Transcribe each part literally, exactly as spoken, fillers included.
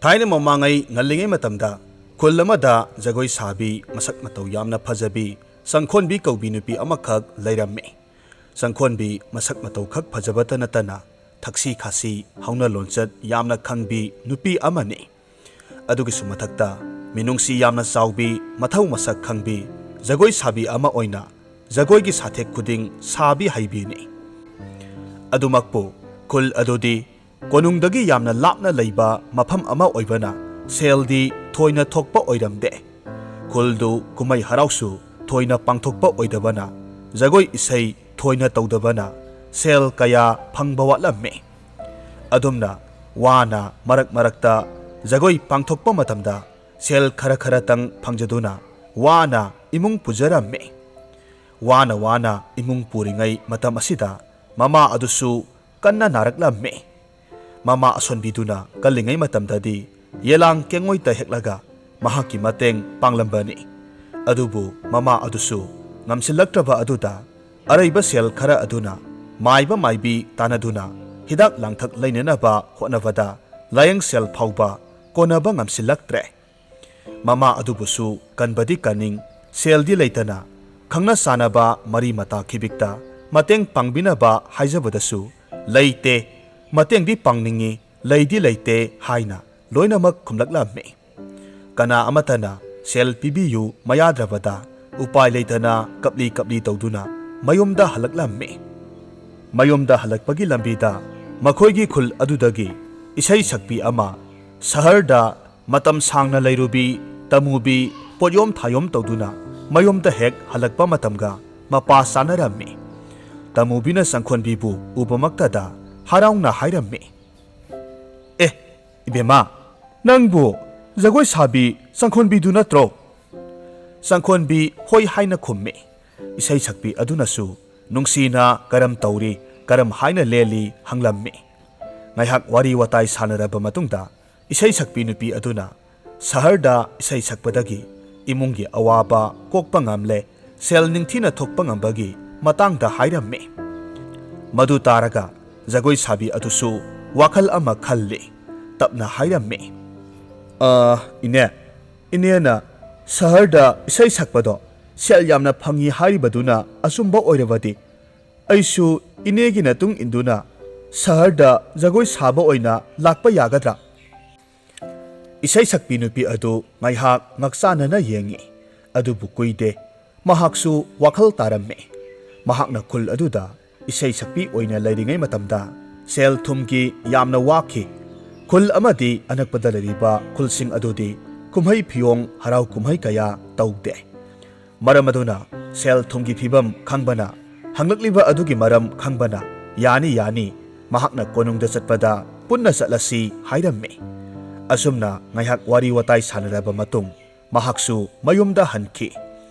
ꯊꯥꯏꯅ ꯃꯃꯥꯡꯉꯩ ꯉꯜꯂꯤꯉꯩ ꯃꯇꯝꯗ ꯈꯨꯜ ꯑꯃꯗ ꯖꯒꯣꯏ ꯁꯥꯕꯤ, ꯃꯁꯛ ꯃꯇꯧ ꯌꯥꯝꯅ ꯐꯖꯕꯤ ꯁꯪꯈꯣꯟꯕꯤ ꯀꯧꯕꯤ ꯅꯨꯄꯤ ꯑꯃꯈꯛ ꯂꯩꯔꯝꯃꯤ꯫ ꯁꯪꯈꯣꯟꯕꯤ ꯃꯁꯛ ꯃꯇꯧ ꯈꯛ ꯐꯖꯕꯇ ꯅꯠꯇꯅ ꯊꯛꯁꯤ ꯈꯥꯁꯤ, ꯍꯧꯅ ꯂꯣꯟꯆꯠ ꯌꯥꯝꯅ ꯈꯪꯕꯤ ꯅꯨꯄꯤ ꯑꯃꯅꯤ꯫ ꯑꯗꯨꯒꯤꯁꯨ ꯃꯊꯛꯇ ꯃꯤꯅꯨꯡꯁꯤ ꯌꯥꯝꯅ ꯆꯥꯎꯕꯤ, ꯃꯊꯧ ꯃꯁꯛ ꯈꯪꯕꯤ, ꯖꯒꯣꯏ ꯁꯥꯕꯤ ꯑꯃ ꯑꯣꯏꯅ ꯖꯒꯣꯏꯒꯤ ꯁꯥꯊꯦꯛ ꯈꯨꯗꯤꯡ ꯁꯥꯕꯤ ꯍꯩꯕꯤꯅꯤ꯫ ꯑꯗꯨꯃꯛꯄꯨ ꯈꯨꯜ ꯑꯗꯨꯗꯤ ꯀꯣꯅꯨꯡꯗꯒꯤ ꯌꯥꯝꯅ ꯂꯥꯞꯅ ꯂꯩꯕ ꯃꯐꯝ ꯑꯃ ꯑꯣꯏꯕꯅ ꯁꯦꯜꯗꯤ ꯊꯣꯏꯅ ꯊꯣꯛꯄ ꯑꯣꯏꯔꯝꯗꯦ꯫ ꯈꯨꯜꯗꯨ ꯀꯨꯝꯍꯩ ꯍꯔꯥꯎꯁꯨ ꯊꯣꯏꯅ ꯄꯥꯡꯊꯣꯛꯄ ꯑꯣꯏꯗꯕꯅ, ꯖꯒꯣꯏ ꯏꯁꯩ ꯊꯣꯏꯅ ꯇꯧꯗꯕꯅ ꯁꯦꯜ ꯀꯌꯥ ꯐꯪꯕ ꯋꯥꯠꯂꯝꯃꯤ꯫ ꯑꯗꯨꯝꯅ ꯋꯥꯅ ꯃꯔꯛ ꯃꯔꯛꯇ ꯖꯒꯣꯏ ꯄꯥꯡꯊꯣꯛꯄ ꯃꯇꯝꯗ ꯁꯦꯜ ꯈꯔ ꯈꯔꯇꯪ ꯐꯪꯖꯗꯨꯅ ꯋꯥꯅ ꯏꯃꯨꯡ ꯄꯨꯖꯔꯝꯃꯤ꯫ ꯋꯥꯅ ꯋꯥꯅ ꯏꯃꯨꯡ ꯄꯨꯔꯤꯉꯩ ꯃꯇꯝ ꯑꯁꯤꯗ ꯃꯃꯥ ꯑꯗꯨꯁꯨ ꯀꯟꯅ ꯅꯥꯔꯛꯂꯝꯃꯤ꯫ ꯃꯃꯥ ꯑꯁꯣꯟꯕꯤꯗꯨꯅ ꯀꯜꯂꯤꯉꯩ ꯃꯇꯝꯗꯗꯤ ꯌꯦꯂꯥꯡ ꯀꯦꯡꯉꯣꯏꯇ ꯍꯦꯛꯂꯒ ꯃꯍꯥꯛꯀꯤ ꯃꯇꯦꯡ ꯄꯥꯡꯂꯝꯕꯅꯤ꯫ ꯑꯗꯨꯕꯨ ꯃꯃꯥ ꯑꯗꯨꯁꯨ ꯉꯝꯁꯤꯜꯂꯛꯇ꯭ꯔꯕ ꯑꯗꯨꯗ ꯑꯔꯩꯕ ꯁꯦꯜ ꯈꯔ ꯑꯗꯨꯅ ꯃꯥꯏꯕ ꯃꯥꯏꯕꯤ ꯇꯥꯟꯅꯗꯨꯅ ꯍꯤꯗꯥꯛ ꯂꯥꯡꯊꯛ ꯂꯩꯅꯅꯕ ꯍꯣꯠꯅꯕꯗ ꯂꯥꯌꯦꯡ ꯁꯦꯜ ꯐꯥꯎꯕ ꯀꯣꯟꯅꯕ ꯉꯝꯁꯤꯜꯂꯛꯇ꯭ꯔꯦ꯫ ꯃꯃꯥ ꯑꯗꯨꯕꯨꯁꯨ ꯀꯟꯕꯗꯤ ꯀꯟꯅꯤꯡ, ꯁꯦꯜꯗꯤ ꯂꯩꯇꯅ, ꯈꯪꯅ ꯆꯥꯟꯅꯕ ꯃꯔꯤ ꯃꯇꯥ ꯈꯤꯕꯤꯛꯇ ꯃꯇꯦꯡ ꯄꯥꯡꯕꯤꯅꯕ ꯍꯥꯏꯖꯕꯗꯁꯨ ꯂꯩꯇꯦ, ꯃꯇꯦꯡꯗꯤ ꯄꯥꯡꯅꯤꯡꯏ, ꯂꯩꯗꯤ ꯂꯩꯇꯦ ꯍꯥꯏꯅ ꯂꯣꯏꯅꯃꯛ ꯈꯨꯝꯂꯛꯂꯝꯃꯤ꯫ ꯀꯅꯥ ꯑꯃꯠꯇꯅ ꯁꯦꯜ ꯄꯤꯕꯤꯌꯨ ꯃꯌꯥꯗ꯭ꯔꯕꯗ ꯎꯄꯥꯏ ꯂꯩꯇꯅ ꯀꯞꯂꯤ ꯀꯞꯂꯤ ꯇꯧꯗꯨꯅ ꯃꯌꯨꯝꯗ ꯍꯜꯂꯛꯂꯝꯃꯤ꯫ ꯃꯌꯨꯝꯗ ꯍꯜꯂꯛꯄꯒꯤ ꯂꯝꯕꯤꯗ ꯃꯈꯣꯏꯒꯤ ꯈꯨꯜ ꯑꯗꯨꯗꯒꯤ ꯏꯁꯩ ꯁꯛꯄꯤ ꯑꯃ ꯁꯍꯔꯗ ꯃꯇꯝ ꯁꯥꯡꯅ ꯂꯩꯔꯨꯕꯤ ꯇꯃꯨꯕꯤ ꯄꯣꯠꯌꯣꯝ ꯊꯥꯌꯣꯝ ꯇꯧꯗꯨꯅ ꯃꯌꯨꯝꯗ ꯍꯦꯛ ꯍꯜꯂꯛꯄ ꯃꯇꯝꯒ ꯃꯄꯥ ꯆꯥꯅꯔꯝꯃꯤ꯫ ꯇꯃꯨꯕꯤꯅ ꯁꯪꯈꯣꯟꯕꯤꯕꯨ ꯎꯕꯃꯛꯇꯗ ꯍꯔꯥꯎꯅ ꯍꯥꯏꯔꯝꯃꯤ, "ꯑꯦ, ꯏꯕꯦꯝꯃ, ꯅꯪꯕꯨ ꯖꯒꯣꯏ ꯁꯥꯕꯤ ꯁꯪꯈꯣꯟꯕꯤꯗꯨ ꯅꯠꯇ꯭ꯔꯣ?" ꯁꯪꯈꯣꯟꯕꯤ ꯍꯣꯏ ꯍꯥꯏꯅ ꯈꯨꯝꯃꯤ꯫ ꯏꯁꯩ ꯁꯛꯄꯤ ꯑꯗꯨꯅꯁꯨ ꯅꯨꯡꯁꯤꯅ ꯀꯔꯝ ꯇꯧꯔꯤ, ꯀꯔꯝ ꯍꯥꯏꯅ ꯂꯦꯜꯂꯤ ꯍꯪꯂꯝꯃꯤ꯫ ꯉꯥꯏꯍꯥꯛ ꯋꯥꯔꯤ ꯋꯥꯇꯥꯏ ꯁꯥꯟꯅꯔꯕ ꯃꯇꯨꯡꯗ ꯏꯁꯩ ꯁꯛꯄꯤ ꯅꯨꯄꯤ ꯑꯗꯨꯅ ꯁꯍꯔꯗ ꯏꯁꯩ ꯁꯛꯄꯗꯒꯤ ꯏꯃꯨꯡꯒꯤ ꯑꯋꯥꯕ ꯀꯣꯛꯄ ꯉꯝꯂꯦ, ꯁꯦꯜ ꯅꯤꯡꯊꯤꯅ ꯊꯣꯛꯄ ꯉꯝꯕꯒꯤ ꯃꯇꯥꯡꯗ ꯍꯥꯏꯔꯝꯃꯤ꯫ ꯃꯗꯨ ꯇꯥꯔꯒ ꯖꯒꯣꯏ ꯁꯥꯕꯤ ꯑꯗꯨꯁꯨ ꯋꯥꯈꯜ ꯑꯃ ꯈꯜꯂꯤ꯫ ꯇꯞꯅ ꯍꯥꯏꯔꯝꯃꯤ, ꯑ, ꯏꯅꯦ, ꯏꯅꯦꯅ ꯁꯍꯔꯗ ꯏꯁꯩ ꯁꯛꯄꯗꯣ ꯁꯦꯜ ꯌꯥꯝꯅ ꯐꯪꯉꯤ ꯍꯥꯏꯔꯤꯕꯗꯨꯅ ꯑꯆꯨꯝꯕ ꯑꯣꯏꯔꯕꯗꯤ, ꯑꯩꯁꯨ ꯏꯅꯦꯒꯤ ꯃꯇꯨꯡ ꯏꯟꯗꯨꯅ ꯁꯍꯔꯗ ꯖꯒꯣꯏ ꯁꯥꯕ ꯑꯣꯏꯅ ꯂꯥꯛꯄ ꯌꯥꯒꯗ꯭ꯔꯥ? ꯏꯁꯩ ꯁꯛꯄꯤ ꯅꯨꯄꯤ ꯑꯗꯨ ꯉꯥꯏꯍꯥꯛ ꯉꯛꯆꯥꯅꯅ ꯌꯦꯡꯉꯤ, ꯑꯗꯨꯕꯨ ꯀꯨꯏꯗꯦ, ꯃꯍꯥꯛꯁꯨ ꯋꯥꯈꯜ ꯇꯥꯔꯝꯃꯤ꯫ ꯃꯍꯥꯛꯅ ꯈꯨꯜ ꯑꯗꯨꯗ ꯏꯁꯩ ꯁꯛꯄꯤ ꯑꯣꯏꯅ ꯂꯩꯔꯤꯉꯩ ꯃꯇꯝꯗ ꯁꯦꯜ ꯊꯨꯝꯒꯤ ꯌꯥꯝꯅ ꯋꯥꯈꯤ꯫ ꯈꯨꯜ ꯑꯃꯗꯤ ꯑꯅꯛꯄꯗ ꯂꯩꯔꯤꯕ ꯈꯨꯜꯁꯤꯡ ꯑꯗꯨꯗꯤ ꯀꯨꯝꯍꯩ ꯐꯤꯌꯣꯡ ꯍꯔꯥꯎ ꯀꯨꯝꯍꯩ ꯀꯌꯥ ꯇꯧꯗꯦ꯫ ꯃꯔꯝ ꯑꯗꯨꯅ ꯁꯦꯜ ꯊꯨꯝꯒꯤ ꯐꯤꯕꯝ ꯈꯪꯕꯅ, ꯍꯪꯂꯛꯂꯤꯕ ꯑꯗꯨꯒꯤ ꯃꯔꯝ ꯈꯪꯕꯅ, "ꯌꯥꯅꯤ, ꯌꯥꯅꯤ, ꯃꯍꯥꯛꯅ ꯀꯣꯅꯨꯡꯗ ꯆꯠꯄꯗ ꯄꯨꯟꯅ ꯆꯠꯂꯁꯤ" ꯍꯥꯏꯔꯝꯃꯤ꯫ ꯑꯁꯨꯝꯅ ꯉꯥꯏꯍꯥꯛ ꯋꯥꯔꯤ ꯋꯥꯇꯥꯏ ꯁꯥꯟꯅꯔꯕ ꯃꯇꯨꯡ ꯃꯍꯥꯛꯁꯨ ꯃꯌꯨꯝꯗ ꯍꯟꯈꯤ꯫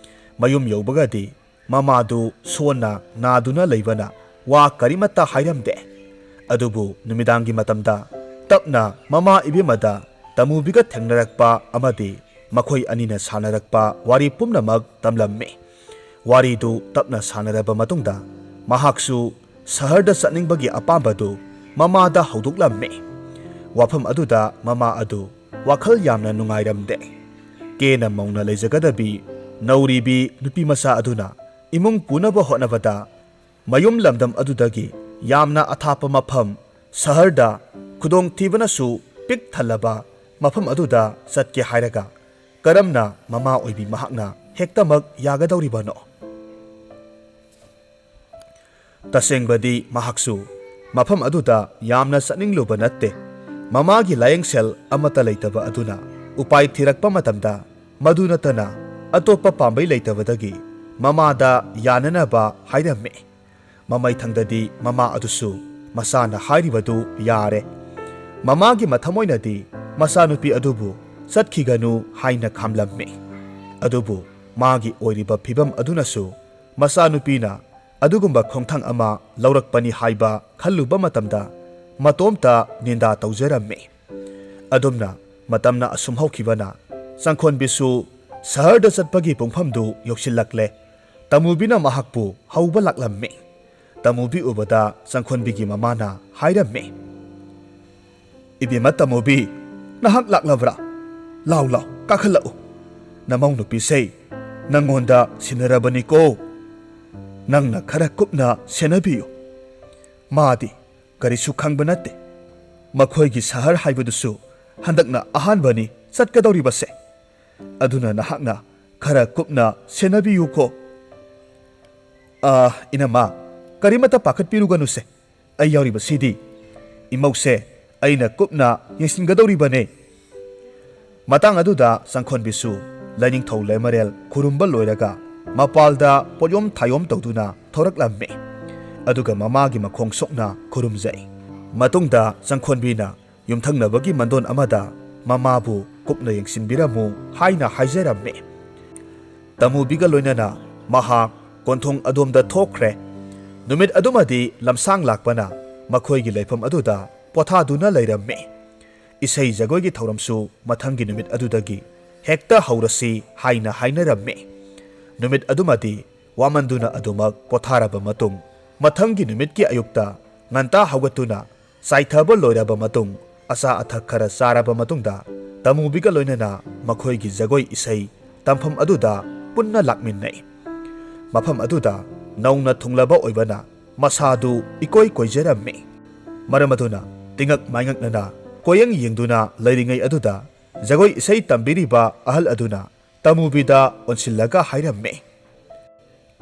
ꯃꯌꯨꯝ ꯌꯧꯕꯒꯗꯤ ꯃꯃꯥꯗꯨ ꯁꯣꯟꯅ ꯅꯥꯗꯨꯅ ꯂꯩꯕꯅ ꯋꯥ ꯀꯔꯤꯃꯠꯇ ꯍꯥꯏꯔꯝꯗꯦ꯫ ꯑꯗꯨꯕꯨ ꯅꯨꯃꯤꯗꯥꯡꯒꯤ ꯃꯇꯝꯗ ꯇꯞꯅ ꯃꯃꯥ ꯏꯕꯦꯝꯃꯗ ꯇꯃꯨꯕꯤꯒ ꯊꯦꯡꯅꯔꯛꯄ ꯑꯃꯗꯤ ꯃꯈꯣꯏ ꯑꯅꯤꯅ ꯁꯥꯟꯅꯔꯛꯄ ꯋꯥꯔꯤ ꯄꯨꯝꯅꯃꯛ ꯇꯝꯂꯝꯃꯤ꯫ ꯋꯥꯔꯤꯗꯨ ꯇꯞꯅ ꯁꯥꯟꯅꯔꯕ ꯃꯇꯨꯡꯗ ꯃꯍꯥꯛꯁꯨ ꯁꯍꯔꯗ ꯆꯠꯅꯤꯡꯕꯒꯤ ꯑꯄꯥꯝꯕꯗꯨ ꯃꯃꯥꯗ ꯍꯧꯗꯣꯛꯂꯝꯃꯤ꯫ ꯋꯥꯐꯝ ꯑꯗꯨꯗ ꯃꯃꯥ ꯑꯗꯨ ꯋꯥꯈꯜ ꯌꯥꯝꯅ ꯅꯨꯡꯉꯥꯏꯔꯝꯗꯦ꯫ ꯀꯦꯅ ꯃꯧꯅ ꯂꯩꯖꯒꯗꯕꯤ ꯅꯧꯔꯤꯕꯤ ꯅꯨꯄꯤꯃꯆꯥ ꯑꯗꯨꯅ ꯏꯃꯨꯡ ꯄꯨꯅꯕ ꯍꯣꯠꯅꯕꯗ ꯃꯌꯨꯝ ꯂꯝꯗꯝ ꯑꯗꯨꯗꯒꯤ ꯌꯥꯝꯅ ꯑꯊꯥꯞꯄ ꯃꯐꯝ, ꯁꯍꯔꯗ ꯈꯨꯗꯣꯡꯊꯤꯕꯅꯁꯨ ꯄꯤꯛ ꯊꯜꯂꯕ ꯃꯐꯝ ꯑꯗꯨꯗ ꯆꯠꯀꯦ ꯍꯥꯏꯔꯒ ꯀꯔꯝꯅ ꯃꯃꯥ ꯑꯣꯏꯕꯤ ꯃꯍꯥꯛꯅ ꯍꯦꯛꯇꯃꯛ ꯌꯥꯒꯗꯧꯔꯤꯕꯅꯣ? ꯇꯁꯦꯡꯕꯗꯤ ꯃꯍꯥꯛꯁꯨ ꯃꯐꯝ ꯑꯗꯨꯗ ꯌꯥꯝꯅ ꯆꯠꯅꯤꯡꯂꯨꯕ ꯅꯠꯇꯦ꯫ ꯃꯃꯥꯒꯤ ꯂꯥꯌꯦꯡꯁꯦꯜ ꯑꯃꯠꯇ ꯂꯩꯇꯕ ꯑꯗꯨꯅ ꯎꯄꯥꯏ ꯊꯤꯔꯛꯄ ꯃꯇꯝꯗ ꯃꯗꯨ ꯅꯠꯇꯅ ꯑꯇꯣꯞꯄ ꯄꯥꯝꯕꯩ ꯂꯩꯇꯕꯗꯒꯤ ꯃꯃꯥꯗ ꯌꯥꯅꯅꯕ ꯍꯥꯏꯔꯝꯃꯤ꯫ ꯃꯃꯩꯊꯪꯗꯗꯤ ꯃꯃꯥ ꯑꯗꯨꯁꯨ ꯃꯆꯥꯅ ꯍꯥꯏꯔꯤꯕꯗꯨ ꯌꯥꯔꯦ꯫ ꯃꯃꯥꯒꯤ ꯃꯊꯃꯣꯏꯅꯗꯤ ꯃꯆꯥꯅꯨꯄꯤ ꯑꯗꯨꯕꯨ ꯆꯠꯈꯤꯒꯅꯨ ꯍꯥꯏꯅ ꯈꯥꯝꯂꯝꯃꯤ꯫ ꯑꯗꯨꯕꯨ ꯃꯥꯒꯤ ꯑꯣꯏꯔꯤꯕ ꯐꯤꯕꯝ ꯑꯗꯨꯅꯁꯨ ꯃꯆꯥꯅꯨꯄꯤꯅ ꯑꯗꯨꯒꯨꯝꯕ ꯈꯣꯡꯊꯥꯡ ꯑꯃ ꯂꯧꯔꯛꯄꯅꯤ ꯍꯥꯏꯕ ꯈꯜꯂꯨꯕ ꯃꯇꯝꯗ ꯃꯇꯣꯝꯇ ꯅꯤꯟꯗꯥ ꯇꯧꯖꯔꯝꯃꯤ꯫ ꯑꯗꯨꯝꯅ ꯃꯇꯝꯅ ꯑꯁꯨꯝ ꯍꯧꯈꯤꯕꯅ ꯆꯪꯈꯣꯟꯕꯤꯁꯨ ꯁꯍꯔꯗ ꯆꯠꯄꯒꯤ ꯄꯨꯡꯐꯝꯗꯨ ꯌꯧꯁꯤꯜꯂꯛꯂꯦ꯫ ꯇꯃꯨꯕꯤꯅ ꯃꯍꯥꯛꯄꯨ ꯍꯧꯕ ꯂꯥꯛꯂꯝꯃꯤ꯫ ꯇꯃꯨꯕꯤ ꯎꯕꯗ ꯆꯪꯈꯣꯟꯕꯤꯒꯤ ꯃꯃꯥꯅ ꯍꯥꯏꯔꯝꯃꯤ, "ꯏꯕꯦꯝꯃ ꯇꯃꯨꯕꯤ, ꯅꯍꯥꯛ ꯂꯥꯛꯂꯕ꯭ꯔꯥ? "ꯂꯥꯎ, ꯂꯥꯎ, ꯀꯥꯈꯠꯂꯛꯎ꯫ ꯅꯃꯧ ꯅꯨꯄꯤꯁꯦ ꯅꯪꯉꯣꯟꯗ ꯁꯤꯟꯅꯔꯕꯅꯤꯀꯣ꯫ ꯅꯪꯅ ꯈꯔ ꯀꯨꯞꯅ ꯁꯦꯟꯅꯕꯤꯌꯨ꯫ ꯃꯥꯗꯤ ꯀꯔꯤꯁꯨ ꯈꯪꯕ ꯅꯠꯇꯦ꯫ ꯃꯈꯣꯏꯒꯤ ꯁꯍꯔ ꯍꯥꯏꯕꯗꯨꯁꯨ ꯍꯟꯗꯛꯅ ꯑꯍꯥꯟꯕꯅꯤ ꯆꯠꯀꯗꯧꯔꯤꯕꯁꯦ꯫ ꯑꯗꯨꯅ ꯅꯍꯥꯛꯅ ꯈꯔ ꯀꯨꯞꯅ ꯁꯦꯟꯅꯕꯤꯌꯨꯀꯣ꯫" "ꯑꯥ, ꯏꯅꯝꯃ, ꯀꯔꯤꯃꯠꯇ ꯄꯥꯈꯠꯄꯤꯔꯨꯒꯅꯨꯁꯦ꯫ ꯑꯩ ꯌꯥꯎꯔꯤꯕꯁꯤꯗꯤ꯫ ꯏꯃꯧꯁꯦ ꯑꯩꯅ ꯀꯨꯞꯅ ꯌꯦꯡꯁꯤꯟꯒꯗꯧꯔꯤꯕꯅꯦ꯫" ꯃꯇꯥꯡ ꯑꯗꯨꯗ ꯆꯪꯈꯣꯟꯕꯤꯁꯨ ꯂꯥꯏꯅꯤꯡꯊꯧ ꯂꯩꯃꯔꯦꯜ ꯈꯨꯔꯨꯝꯕ ꯂꯣꯏꯔꯒ ꯃꯄꯥꯜꯗ ꯄꯣꯠꯌꯣꯝ ꯊꯥꯌꯣꯝ ꯇꯧꯗꯨꯅ ꯊꯣꯔꯛꯂꯝꯃꯤ꯫ ꯑꯗꯨꯒ ꯃꯃꯥꯒꯤ ꯃꯈꯣꯡ ꯁꯣꯛꯅ ꯈꯨꯔꯨꯝꯖꯩ꯫ ꯃꯇꯨꯡꯗ ꯆꯪꯈꯣꯟꯕꯤꯅ ꯌꯨꯝꯊꯪꯅꯕꯒꯤ ꯃꯟꯗꯣꯟ ꯑꯃꯗ ꯃꯃꯥꯕꯨ ꯀꯨꯞꯅ ꯌꯦꯡꯁꯤꯟꯕꯤꯔꯝꯃꯨ ꯍꯥꯏꯅ ꯍꯥꯏꯖꯔꯝꯃꯤ꯫ ꯇꯃꯨꯕꯤꯒ ꯂꯣꯏꯅꯅ ꯃꯍꯥꯛ ꯀꯣꯟꯊꯣꯡ ꯑꯗꯣꯝꯗ ꯊꯣꯛꯈ꯭ꯔꯦ꯫ ꯅꯨꯃꯤꯠ ꯑꯗꯨꯃꯗꯤ ꯂꯝꯁꯥꯡ ꯂꯥꯛꯄꯅ ꯃꯈꯣꯏꯒꯤ ꯂꯩꯐꯝ ꯑꯗꯨꯗ ꯄꯣꯊꯥꯗꯨꯅ ꯂꯩꯔꯝꯃꯤ꯫ ꯏꯁꯩ ꯖꯒꯣꯏꯒꯤ ꯊꯧꯔꯝꯁꯨ ꯃꯊꯪꯒꯤ ꯅꯨꯃꯤꯠ ꯑꯗꯨꯗꯒꯤ ꯍꯦꯛꯇ ꯍꯧꯔꯁꯤ ꯍꯥꯏꯅ ꯍꯥꯏꯅꯔꯝꯃꯤ꯫ ꯅꯨꯃꯤꯠ ꯑꯗꯨꯃꯗꯤ ꯋꯥꯃꯟꯗꯨꯅ ꯑꯗꯨꯃꯛ ꯄꯣꯊꯥꯔꯕ ꯃꯇꯨꯡ, ꯃꯊꯪꯒꯤ ꯅꯨꯃꯤꯠꯀꯤ ꯑꯌꯨꯛꯇ ꯉꯟꯇꯥ ꯍꯧꯒꯠꯇꯨꯅ ꯆꯥꯏꯊꯕ ꯂꯣꯏꯔꯕ ꯃꯇꯨꯡ, ꯑꯆꯥ ꯑꯊꯛ ꯈꯔ ꯆꯥꯔꯕ ꯃꯇꯨꯡꯗ, ꯇꯃꯨꯕꯤꯒ ꯂꯣꯏꯅꯅ ꯃꯈꯣꯏꯒꯤ ꯖꯒꯣꯏ ꯏꯁꯩ ꯇꯝꯐꯝ ꯑꯗꯨꯗ ꯄꯨꯟꯅ ꯂꯥꯛꯃꯤꯟꯅꯩ꯫ ꯃꯐꯝ ꯑꯗꯨꯗ ꯅꯧꯅ ꯊꯨꯡꯂꯕ ꯑꯣꯏꯕꯅ ꯃꯁꯥꯗꯨ ꯏꯀꯣꯏ ꯀꯣꯏꯖꯔꯝꯃꯤ꯫ ꯃꯔꯝ ꯑꯗꯨꯅ ꯇꯤꯉꯛ ꯃꯥꯏꯉꯛꯅꯅ ꯀꯣꯌꯦꯡ ꯌꯦꯡꯗꯨꯅ ꯂꯩꯔꯤꯉꯩ ꯑꯗꯨꯗ ꯖꯒꯣꯏ ꯏꯁꯩ ꯇꯝꯕꯤꯔꯤꯕ ꯑꯍꯜ ꯑꯗꯨꯅ ꯇꯃꯨꯕꯤꯗ ꯑꯣꯟꯁꯤꯜꯂꯒ ꯍꯥꯏꯔꯝꯃꯤ,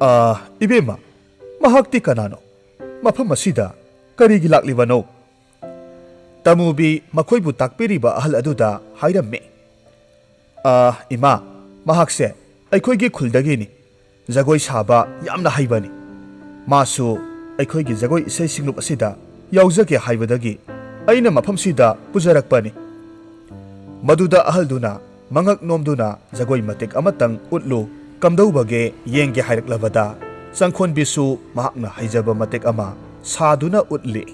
"ꯑꯥ, ꯏꯕꯦꯝꯃ, ꯃꯍꯥꯛꯇꯤ ꯀꯅꯥꯅꯣ? ꯃꯐꯝ ꯑꯁꯤꯗ ꯀꯔꯤꯒꯤ ꯂꯥꯛꯂꯤꯕꯅꯣ?" ꯇꯃꯨꯕꯤ ꯃꯈꯣꯏꯕꯨ ꯇꯥꯛꯄꯤꯔꯤꯕ ꯑꯍꯜ ꯑꯗꯨꯗ ꯍꯥꯏꯔꯝꯃꯤ, "ꯑꯥ, ꯏꯃꯥ, ꯃꯍꯥꯛꯁꯦ ꯑꯩꯈꯣꯏꯒꯤ ꯈꯨꯜꯗꯒꯤꯅꯤ꯫ ꯖꯒꯣꯏ ꯁꯥꯕ ꯌꯥꯝꯅ ꯍꯩꯕꯅꯤ꯫ ꯃꯥꯁꯨ ꯑꯩꯈꯣꯏꯒꯤ ꯖꯒꯣꯏ ꯏꯁꯩ ꯁꯤꯡꯂꯨꯞ ꯑꯁꯤꯗ ꯌꯥꯎꯖꯒꯦ ꯍꯥꯏꯕꯗꯒꯤ ꯑꯩꯅ ꯃꯐꯝꯁꯤꯗ ꯄꯨꯖꯔꯛꯄꯅꯤ꯫" ꯃꯗꯨꯗ ꯑꯍꯜꯗꯨꯅ ꯃꯉꯛ ꯅꯣꯝꯗꯨꯅ ꯖꯒꯣꯏ ꯃꯇꯦꯛ ꯑꯃꯇꯪ ꯎꯠꯂꯨ, ꯀꯝꯗꯧꯕꯒꯦ ꯌꯦꯡꯒꯦ ꯍꯥꯏꯔꯛꯂꯕꯗ, ꯆꯪꯈꯣꯟꯕꯤꯁꯨ ꯃꯍꯥꯛꯅ ꯍꯩꯖꯕ ꯃꯇꯦꯛ ꯑꯃ ꯁꯥꯗꯨꯅ ꯎꯠꯂꯤ꯫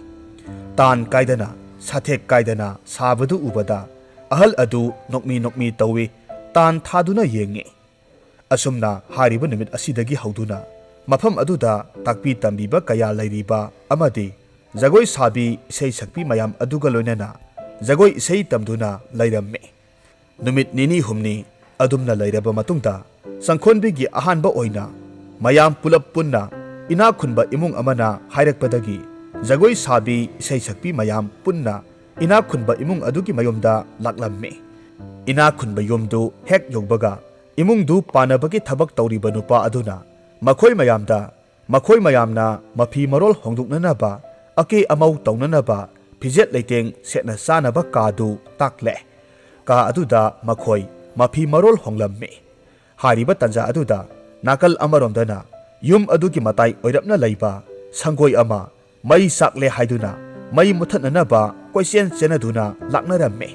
ꯇꯥꯟ ꯀꯥꯏꯗꯅ, ꯁꯥꯊꯦꯛ ꯀꯥꯏꯗꯅ ꯁꯥꯕꯗꯨ ꯎꯕꯗ ꯑꯍꯜ ꯑꯗꯨ ꯅꯣꯛꯃꯤ ꯅꯣꯛꯃꯤ ꯇꯧꯏ, ꯇꯥꯟ ꯊꯥꯗꯨꯅ ꯌꯦꯡꯉꯤ꯫ ꯑꯁꯨꯝꯅ ꯍꯥꯏꯔꯤꯕ ꯅꯨꯃꯤꯠ ꯑꯁꯤꯗꯒꯤ ꯍꯧꯗꯨꯅ ꯃꯐꯝ ꯑꯗꯨꯗ ꯇꯥꯛꯄꯤ ꯇꯝꯕꯤꯕ ꯀꯌꯥ ꯂꯩꯔꯤꯕ ꯑꯃꯗꯤ ꯖꯒꯣꯏ ꯁꯥꯕꯤ, ꯏꯁꯩ ꯁꯛꯄꯤ ꯃꯌꯥꯝ ꯑꯗꯨꯒ ꯂꯣꯏꯅꯅ ꯖꯒꯣꯏ ꯏꯁꯩ ꯇꯝꯗꯨꯅ ꯂꯩꯔꯝꯃꯤ꯫ ꯅꯨꯃꯤꯠ ꯅꯤꯅꯤ ꯍꯨꯝꯅꯤ ꯑꯗꯨꯝꯅ ꯂꯩꯔꯕ ꯃꯇꯨꯡꯗ, ꯆꯪꯈꯣꯟꯕꯤꯒꯤ ꯑꯍꯥꯟꯕ ꯑꯣꯏꯅ ꯃꯌꯥꯝ ꯄꯨꯂꯞ ꯄꯨꯟꯅ ꯏꯅꯥꯛ ꯈꯨꯟꯕ ꯏꯃꯨꯡ ꯑꯃꯅ ꯍꯥꯏꯔꯛꯄꯗꯒꯤ, ꯖꯒꯣꯏ ꯁꯥꯕꯤ, ꯏꯁꯩ ꯁꯛꯄꯤ ꯃꯌꯥꯝ ꯄꯨꯟꯅ ꯏꯅꯥꯛ ꯈꯨꯟꯕ ꯏꯃꯨꯡ ꯑꯗꯨꯒꯤ ꯃꯌꯨꯝꯗ ꯂꯥꯛꯂꯝꯃꯤ꯫ ꯏꯅꯥꯛ ꯈꯨꯟꯕ ꯌꯨꯝꯗꯨ ꯍꯦꯛ ꯌꯧꯕꯒ, ꯏꯃꯨꯡꯗꯨ ꯄꯥꯟꯅꯕꯒꯤ ꯊꯕꯛ ꯇꯧꯔꯤꯕ ꯅꯨꯄꯥ ꯑꯗꯨꯅ ꯃꯈꯣꯏ ꯃꯌꯥꯝꯗ, ꯃꯈꯣꯏ ꯃꯌꯥꯝꯅ ꯃꯐꯤ ꯃꯔꯣꯜ ꯍꯣꯡꯗꯣꯛꯅꯅꯕ, ꯑꯀꯦ ꯑꯃꯧ ꯇꯧꯅꯅꯕ, ꯐꯤꯖꯦꯠ ꯂꯩꯇꯦꯡ ꯁꯦꯠꯅ ꯆꯥꯅꯕ ꯀꯥꯗꯨ ꯇꯥꯛꯂꯦ꯫ ꯀꯥ ꯑꯗꯨꯗ ꯃꯈꯣꯏ ꯃꯐꯤ ꯃꯔꯣꯜ ꯍꯣꯡꯂꯝꯃꯤ꯫ ꯍꯥꯏꯔꯤꯕ ꯇꯥꯟꯖꯥ ꯑꯗꯨꯗ ꯅꯥꯀꯜ ꯑꯃꯔꯣꯝꯗꯅ ꯌꯨꯝ ꯑꯗꯨꯒꯤ ꯃꯇꯥꯏ ꯑꯣꯏꯔꯞꯅ ꯂꯩꯕ ꯁꯪꯒꯣꯏ ꯑꯃ ꯃꯩ ꯆꯥꯛꯂꯦ ꯍꯥꯏꯗꯨꯅ ꯃꯩ ꯃꯨꯊꯠꯅꯅꯕ ꯀꯣꯏꯆꯦꯟ ꯆꯦꯟꯅꯗꯨꯅ ꯂꯥꯛꯅꯔꯝꯃꯤ꯫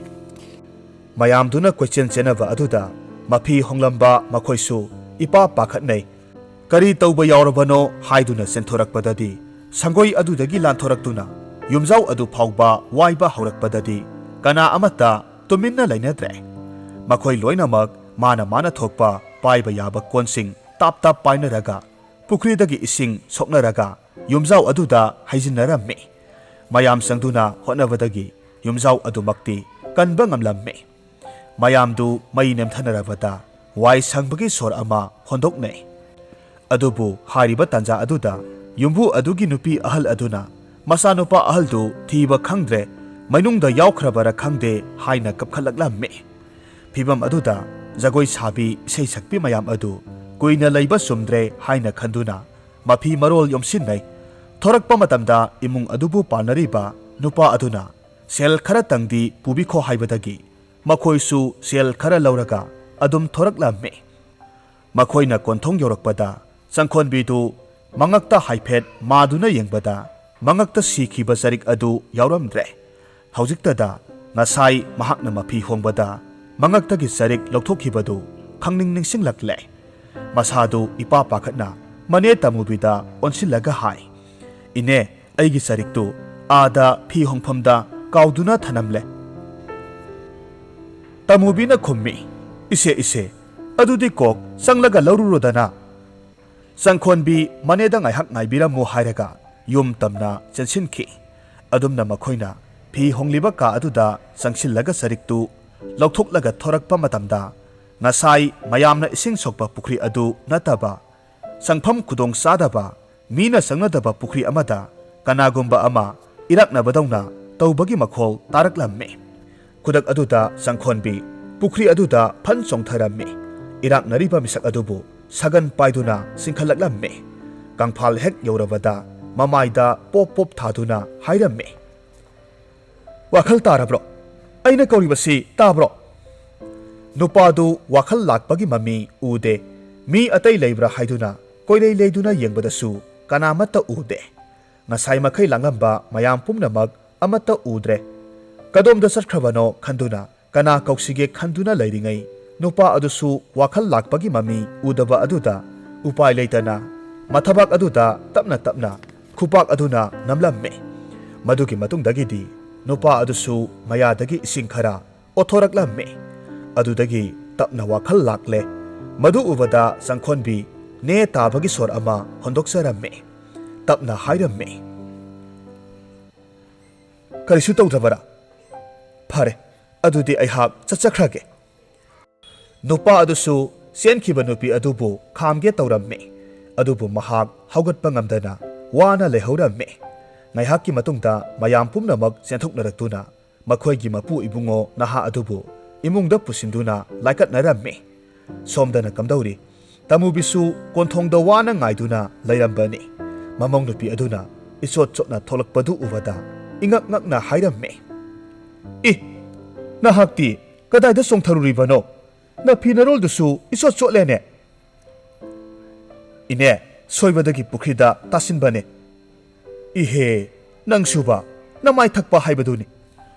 ꯃꯌꯥꯝꯗꯨꯅ ꯀꯣꯏꯆꯦꯟ ꯆꯦꯟꯅꯕ ꯑꯗꯨꯗ ꯃꯐꯤ ꯍꯣꯡꯂꯝꯕ ꯃꯈꯣꯏꯁꯨ ꯏꯄꯥ ꯄꯥꯈꯠꯅꯩ꯫ ꯀꯔꯤ ꯇꯧꯕ ꯌꯥꯎꯔꯕꯅꯣ ꯍꯥꯏꯗꯨꯅ ꯆꯦꯟꯊꯣꯔꯛꯄꯗꯗꯤ, ꯁꯪꯒꯣꯏ ꯑꯗꯨꯗꯒꯤ ꯂꯥꯟꯊꯣꯔꯛꯇꯨꯅ ꯌꯨꯝꯖꯥꯎ ꯑꯗꯨ ꯐꯥꯎꯕ ꯋꯥꯏꯕ ꯍꯧꯔꯛꯄꯗꯗꯤ, ꯀꯅꯥ ꯑꯃꯠꯇ ꯇꯨꯃꯤꯟꯅ ꯂꯩꯅꯗ꯭ꯔꯦ꯫ ꯃꯈꯣꯏ ꯂꯣꯏꯅꯃꯛ ꯃꯥꯅ ꯃꯥꯅ ꯊꯣꯛꯄ ꯄꯥꯏꯕ ꯌꯥꯕ ꯀꯣꯟꯁꯤꯡ ꯇꯥꯞ ꯇꯥꯞ ꯄꯥꯏꯅꯔꯒ, ꯄꯨꯈ꯭ꯔꯤꯗꯒꯤ ꯏꯁꯤꯡ ꯁꯣꯛꯅꯔꯒ ꯌꯨꯝꯖꯥꯎ ꯑꯗꯨꯗ ꯍꯩꯖꯤꯟꯅꯔꯝꯃꯤ꯫ ꯃꯌꯥꯝ ꯆꯪꯗꯨꯅ ꯍꯣꯠꯅꯕꯗꯒꯤ ꯌꯨꯝꯖꯥꯎ ꯑꯗꯨꯃꯛꯇꯤ ꯀꯟꯕ ꯉꯝꯂꯝꯃꯤ꯫ ꯃꯌꯥꯝꯗꯨ ꯃꯩ ꯅꯦꯝꯊꯅꯔꯕꯗ ꯋꯥꯏ ꯁꯪꯕꯒꯤ ꯁꯣꯔ ꯑꯃ ꯍꯣꯟꯗꯣꯛꯅꯩ꯫ ꯑꯗꯨꯕꯨ ꯍꯥꯏꯔꯤꯕ ꯇꯥꯟꯖꯥ ꯑꯗꯨꯗ ꯌꯨꯝꯕꯨ ꯑꯗꯨꯒꯤ ꯅꯨꯄꯤ ꯑꯍꯜ ꯑꯗꯨꯅ ꯃꯆꯥꯅꯨꯄꯥ ꯑꯍꯜꯗꯨ ꯊꯤꯕ ꯈꯪꯗ꯭ꯔꯦ, ꯃꯅꯨꯡꯗ ꯌꯥꯎꯈ꯭ꯔꯕꯔꯥ ꯈꯪꯗꯦ ꯍꯥꯏꯅ ꯀꯞꯈꯠꯂꯛꯂꯝꯃꯤ꯫ ꯐꯤꯚꯝ ꯑꯗꯨꯗ ꯖꯒꯣꯏ ꯁꯥꯕꯤ, ꯏꯁꯩ ꯁꯛꯄꯤ ꯃꯌꯥꯝ ꯑꯗꯨ ꯀꯨꯏꯅ ꯂꯩꯕ ꯆꯨꯝꯗ꯭ꯔꯦ ꯍꯥꯏꯅ ꯈꯟꯗꯨꯅ ꯃꯐꯤ ꯃꯔꯣꯜ ꯌꯣꯝꯁꯤꯟꯅꯩ꯫ ꯊꯣꯔꯛꯄ ꯃꯇꯝꯗ ꯏꯃꯨꯡ ꯑꯗꯨꯕꯨ ꯄꯥꯟꯅꯔꯤꯕ ꯅꯨꯄꯥ ꯑꯗꯨꯅ ꯁꯦꯜ ꯈꯔꯇꯪꯗꯤ ꯄꯨꯕꯤꯈꯣ ꯍꯥꯏꯕꯗꯒꯤ ꯃꯈꯣꯏꯁꯨ ꯁꯦꯜ ꯈꯔ ꯂꯧꯔꯒ ꯑꯗꯨꯝ ꯊꯣꯔꯛꯂꯝꯃꯤ꯫ ꯃꯈꯣꯏꯅ ꯀꯣꯟꯊꯣꯡ ꯌꯧꯔꯛꯄꯗ ꯆꯪꯈꯣꯟꯕꯤꯗꯨ ꯃꯉꯛꯇ ꯍꯥꯏꯐꯦꯠ ꯃꯥꯗꯨꯅ ꯌꯦꯡꯕꯗ ꯃꯉꯛꯇ ꯁꯤꯈꯤꯕ ꯆꯔꯤꯛ ꯑꯗꯨ ꯌꯥꯎꯔꯝꯗ꯭ꯔꯦ꯫ ꯍꯧꯖꯤꯛꯇꯗ ꯉꯁꯥꯏ ꯃꯍꯥꯛꯅ ꯃꯐꯤ ꯍꯣꯡꯕꯗ ꯃꯉꯛꯇꯒꯤ ꯆꯔꯤꯛ ꯂꯧꯊꯣꯛꯈꯤꯕꯗꯨ ꯈꯪꯅꯤꯡ ꯅꯤꯡꯁꯤꯡꯂꯛꯂꯦ꯫ ꯃꯁꯥꯗꯨ ꯏꯄꯥ ꯄꯥꯈꯠꯅ ꯃꯅꯦ ꯇꯃꯨꯕꯤꯗ ꯑꯣꯟꯁꯤꯜꯂꯒ ꯍꯥꯏ, "ꯏꯅꯦ, ꯑꯩꯒꯤ ꯆꯔꯤꯛꯇꯨ ꯑꯥꯗ ꯐꯤ ꯍꯣꯡꯐꯝꯗ ꯀꯥꯎꯗꯨꯅ ꯊꯅꯝꯂꯦ꯫" ꯇꯃꯨꯕꯤꯅ ꯈꯨꯝꯃꯤ, "ꯏꯁꯦ, ꯏꯁꯦ, ꯑꯗꯨꯗꯤ ꯀꯣꯛ ꯆꯪꯂꯒ ꯂꯧꯔꯨꯔꯣꯗꯅ꯫" ꯆꯪꯈꯣꯟꯕꯤ ꯃꯅꯦꯗ ꯉꯥꯏꯍꯥꯛ ꯉꯥꯏꯕꯤꯔꯝꯃꯨ ꯍꯥꯏꯔꯒ ꯌꯨꯝ ꯇꯝꯅ ꯆꯦꯟꯁꯤꯟꯈꯤ꯫ ꯑꯗꯨꯝꯅ ꯃꯈꯣꯏꯅ ꯐꯤ ꯍꯣꯡꯂꯤꯕ ꯀꯥ ꯑꯗꯨꯗ ꯆꯪꯁꯤꯜꯂꯒ ꯆꯔꯤꯛꯇꯨ ꯂꯧꯊꯣꯛꯂꯒ ꯊꯣꯔꯛꯄ ꯃꯇꯝꯗ, ꯉꯁꯥꯏ ꯃꯌꯥꯝꯅ ꯏꯁꯤꯡ ꯁꯣꯛꯄ ꯄꯨꯈ꯭ꯔꯤ ꯑꯗꯨ ꯅꯠꯇꯕ, ꯆꯪꯐꯝ ꯈꯨꯗꯣꯡ ꯆꯥꯗꯕ, ꯃꯤꯅ ꯆꯪꯅꯗꯕ ꯄꯨꯈ꯭ꯔꯤ ꯑꯃꯗ ꯀꯅꯥꯒꯨꯝꯕ ꯑꯃ ꯏꯔꯥꯛꯅꯕꯗꯧꯅ ꯇꯧꯕꯒꯤ ꯃꯈꯣꯜ ꯇꯥꯔꯛꯂꯝꯃꯤ꯫ ꯈꯨꯗꯛ ꯑꯗꯨꯗ ꯆꯪꯈꯣꯟꯕꯤ ꯄꯨꯈ꯭ꯔꯤ ꯑꯗꯨꯗ ꯐꯟ ꯆꯣꯡꯊꯔꯝꯃꯤ꯫ ꯏꯔꯥꯛꯅꯔꯤꯕ ꯃꯤꯁꯛ ꯑꯗꯨꯕꯨ ꯁꯒꯟ ꯄꯥꯏꯗꯨꯅ ꯆꯤꯡꯈꯠꯂꯛꯂꯝꯃꯤ꯫ ꯀꯪꯐꯥꯜ ꯍꯦꯛ ꯌꯧꯔꯕꯗ ꯃꯃꯥꯏꯗ ꯄꯣꯞ ꯄꯣꯞ ꯊꯥꯗꯨꯅ ꯍꯥꯏꯔꯝꯃꯤ, "ꯋꯥꯈꯜ ꯇꯥꯔꯕ꯭ꯔꯣ? ꯑꯩꯅ ꯀꯧꯔꯤꯕꯁꯤ ꯇꯥꯕ꯭ꯔꯣ?" ꯅꯨꯄꯥꯗꯨ ꯋꯥꯈꯜ ꯂꯥꯛꯄꯒꯤ ꯃꯃꯤ ꯎꯗꯦ꯫ ꯃꯤ ꯑꯇꯩ ꯂꯩꯕ꯭ꯔꯥ ꯍꯥꯏꯗꯨꯅ ꯀꯣꯏꯂꯩ ꯂꯩꯗꯨꯅ ꯌꯦꯡꯕꯗꯁꯨ ꯀꯅꯥꯃꯠꯇ ꯎꯗꯦ꯫ ꯉꯁꯥꯏ ꯃꯈꯩ ꯂꯥꯡꯂꯝꯕ ꯃꯌꯥꯝ ꯄꯨꯝꯅꯃꯛ ꯑꯃꯠꯇ ꯎꯗ꯭ꯔꯦ꯫ ꯀꯗꯣꯝꯗ ꯆꯠꯈ꯭ꯔꯕꯅꯣ ꯈꯟꯗꯨꯅ, ꯀꯅꯥ ꯀꯧꯁꯤꯒꯦ ꯈꯟꯗꯨꯅ ꯂꯩꯔꯤꯉꯩ, ꯅꯨꯄꯥ ꯑꯗꯨꯁꯨ ꯋꯥꯈꯜ ꯂꯥꯛꯄꯒꯤ ꯃꯃꯤ ꯎꯗꯕ ꯑꯗꯨꯗ ꯎꯄꯥꯏ ꯂꯩꯇꯅ ꯃꯊꯕꯥꯛ ꯑꯗꯨꯗ ꯇꯞꯅ ꯇꯞꯅ ꯈꯨꯄꯥꯛ ꯑꯗꯨꯅ ꯅꯝꯂꯝꯃꯤ꯫ ꯃꯗꯨꯒꯤ ꯃꯇꯨꯡꯗꯒꯤꯗꯤ ꯅꯨꯄꯥ ꯑꯗꯨꯁꯨ ꯃꯌꯥꯗꯒꯤ ꯏꯁꯤꯡ ꯈꯔ ꯑꯣꯠꯊꯣꯔꯛꯂꯝꯃꯤ꯫ ꯑꯗꯨꯗꯒꯤ ꯇꯞꯅ ꯋꯥꯈꯜ ꯂꯥꯛꯂꯦ꯫ ꯃꯗꯨ ꯎꯕꯗ ꯆꯪꯈꯣꯟꯕꯤ ꯅꯦ ꯇꯥꯕꯒꯤ ꯁꯣꯔ ꯑꯃ ꯍꯣꯟꯗꯣꯛꯆꯔꯝꯃꯤ꯫ ꯇꯞꯅ ꯍꯥꯏꯔꯝꯃꯤ, "ꯀꯔꯤꯁꯨ ꯇꯧꯗ꯭ꯔꯕꯔꯥ? ꯐꯔꯦ, ꯑꯗꯨꯗꯤ ꯑꯩꯍꯥꯛ ꯆꯠꯆꯈ꯭ꯔꯒꯦ꯫" ꯅꯨꯄꯥ ꯑꯗꯨꯁꯨ ꯆꯦꯟꯈꯤꯕ ꯅꯨꯄꯤ ꯑꯗꯨꯕꯨ ꯈꯥꯝꯒꯦ ꯇꯧꯔꯝꯃꯤ꯫ ꯑꯗꯨꯕꯨ ꯃꯍꯥꯛ ꯍꯧꯒꯠꯄ ꯉꯝꯗꯅ ꯋꯥꯅ ꯂꯩꯍꯧꯔꯝꯃꯤ꯫ ꯉꯥꯏꯍꯥꯛꯀꯤ ꯃꯇꯨꯡꯗ ꯃꯌꯥꯝ ꯄꯨꯝꯅꯃꯛ ꯆꯦꯟꯊꯣꯛꯅꯔꯛꯇꯨꯅ ꯃꯈꯣꯏꯒꯤ ꯃꯄꯨ ꯏꯕꯨꯡꯉꯣ ꯅꯍꯥ ꯑꯗꯨꯕꯨ ꯏꯃꯨꯡꯗ ꯄꯨꯁꯤꯟꯗꯨꯅ ꯂꯥꯏꯀꯠꯅꯔꯝꯃꯤ꯫ ꯁꯣꯝꯗꯅ ꯀꯝꯗꯧꯔꯤ? ꯇꯃꯨꯕꯤꯁꯨ ꯀꯣꯟꯊꯣꯡꯗ ꯋꯥꯅ ꯉꯥꯏꯗꯨꯅ ꯂꯩꯔꯝꯕꯅꯤ꯫ ꯃꯃꯧ ꯅꯨꯄꯤ ꯑꯗꯨꯅ ꯏꯆꯣꯠ ꯆꯣꯠꯅ ꯊꯣꯛꯂꯛꯄꯗꯨ ꯎꯕꯗ ꯏꯉꯛ ꯉꯛꯅ ꯍꯥꯏꯔꯝꯃꯤ, "ꯏ, ꯅꯍꯥꯛꯇꯤ ꯀꯗꯥꯏꯗ ꯆꯣꯡꯊꯔꯨꯔꯤꯕꯅꯣ? ꯅꯐꯤ ꯅꯔꯣꯜꯗꯨꯁꯨ ꯏꯆꯣꯠ ꯆꯣꯠꯂꯦꯅꯦ꯫" "ꯏꯅꯦ, ꯁꯣꯏꯕꯗꯒꯤ ꯄꯨꯈ꯭ꯔꯤꯗ ꯇꯥꯁꯤꯟꯕꯅꯦ꯫" "ꯏꯍꯦ, ꯅꯪꯁꯨꯕ, ꯅꯃꯥꯏ ꯊꯛꯄ ꯍꯥꯏꯕꯗꯨꯅꯤ꯫"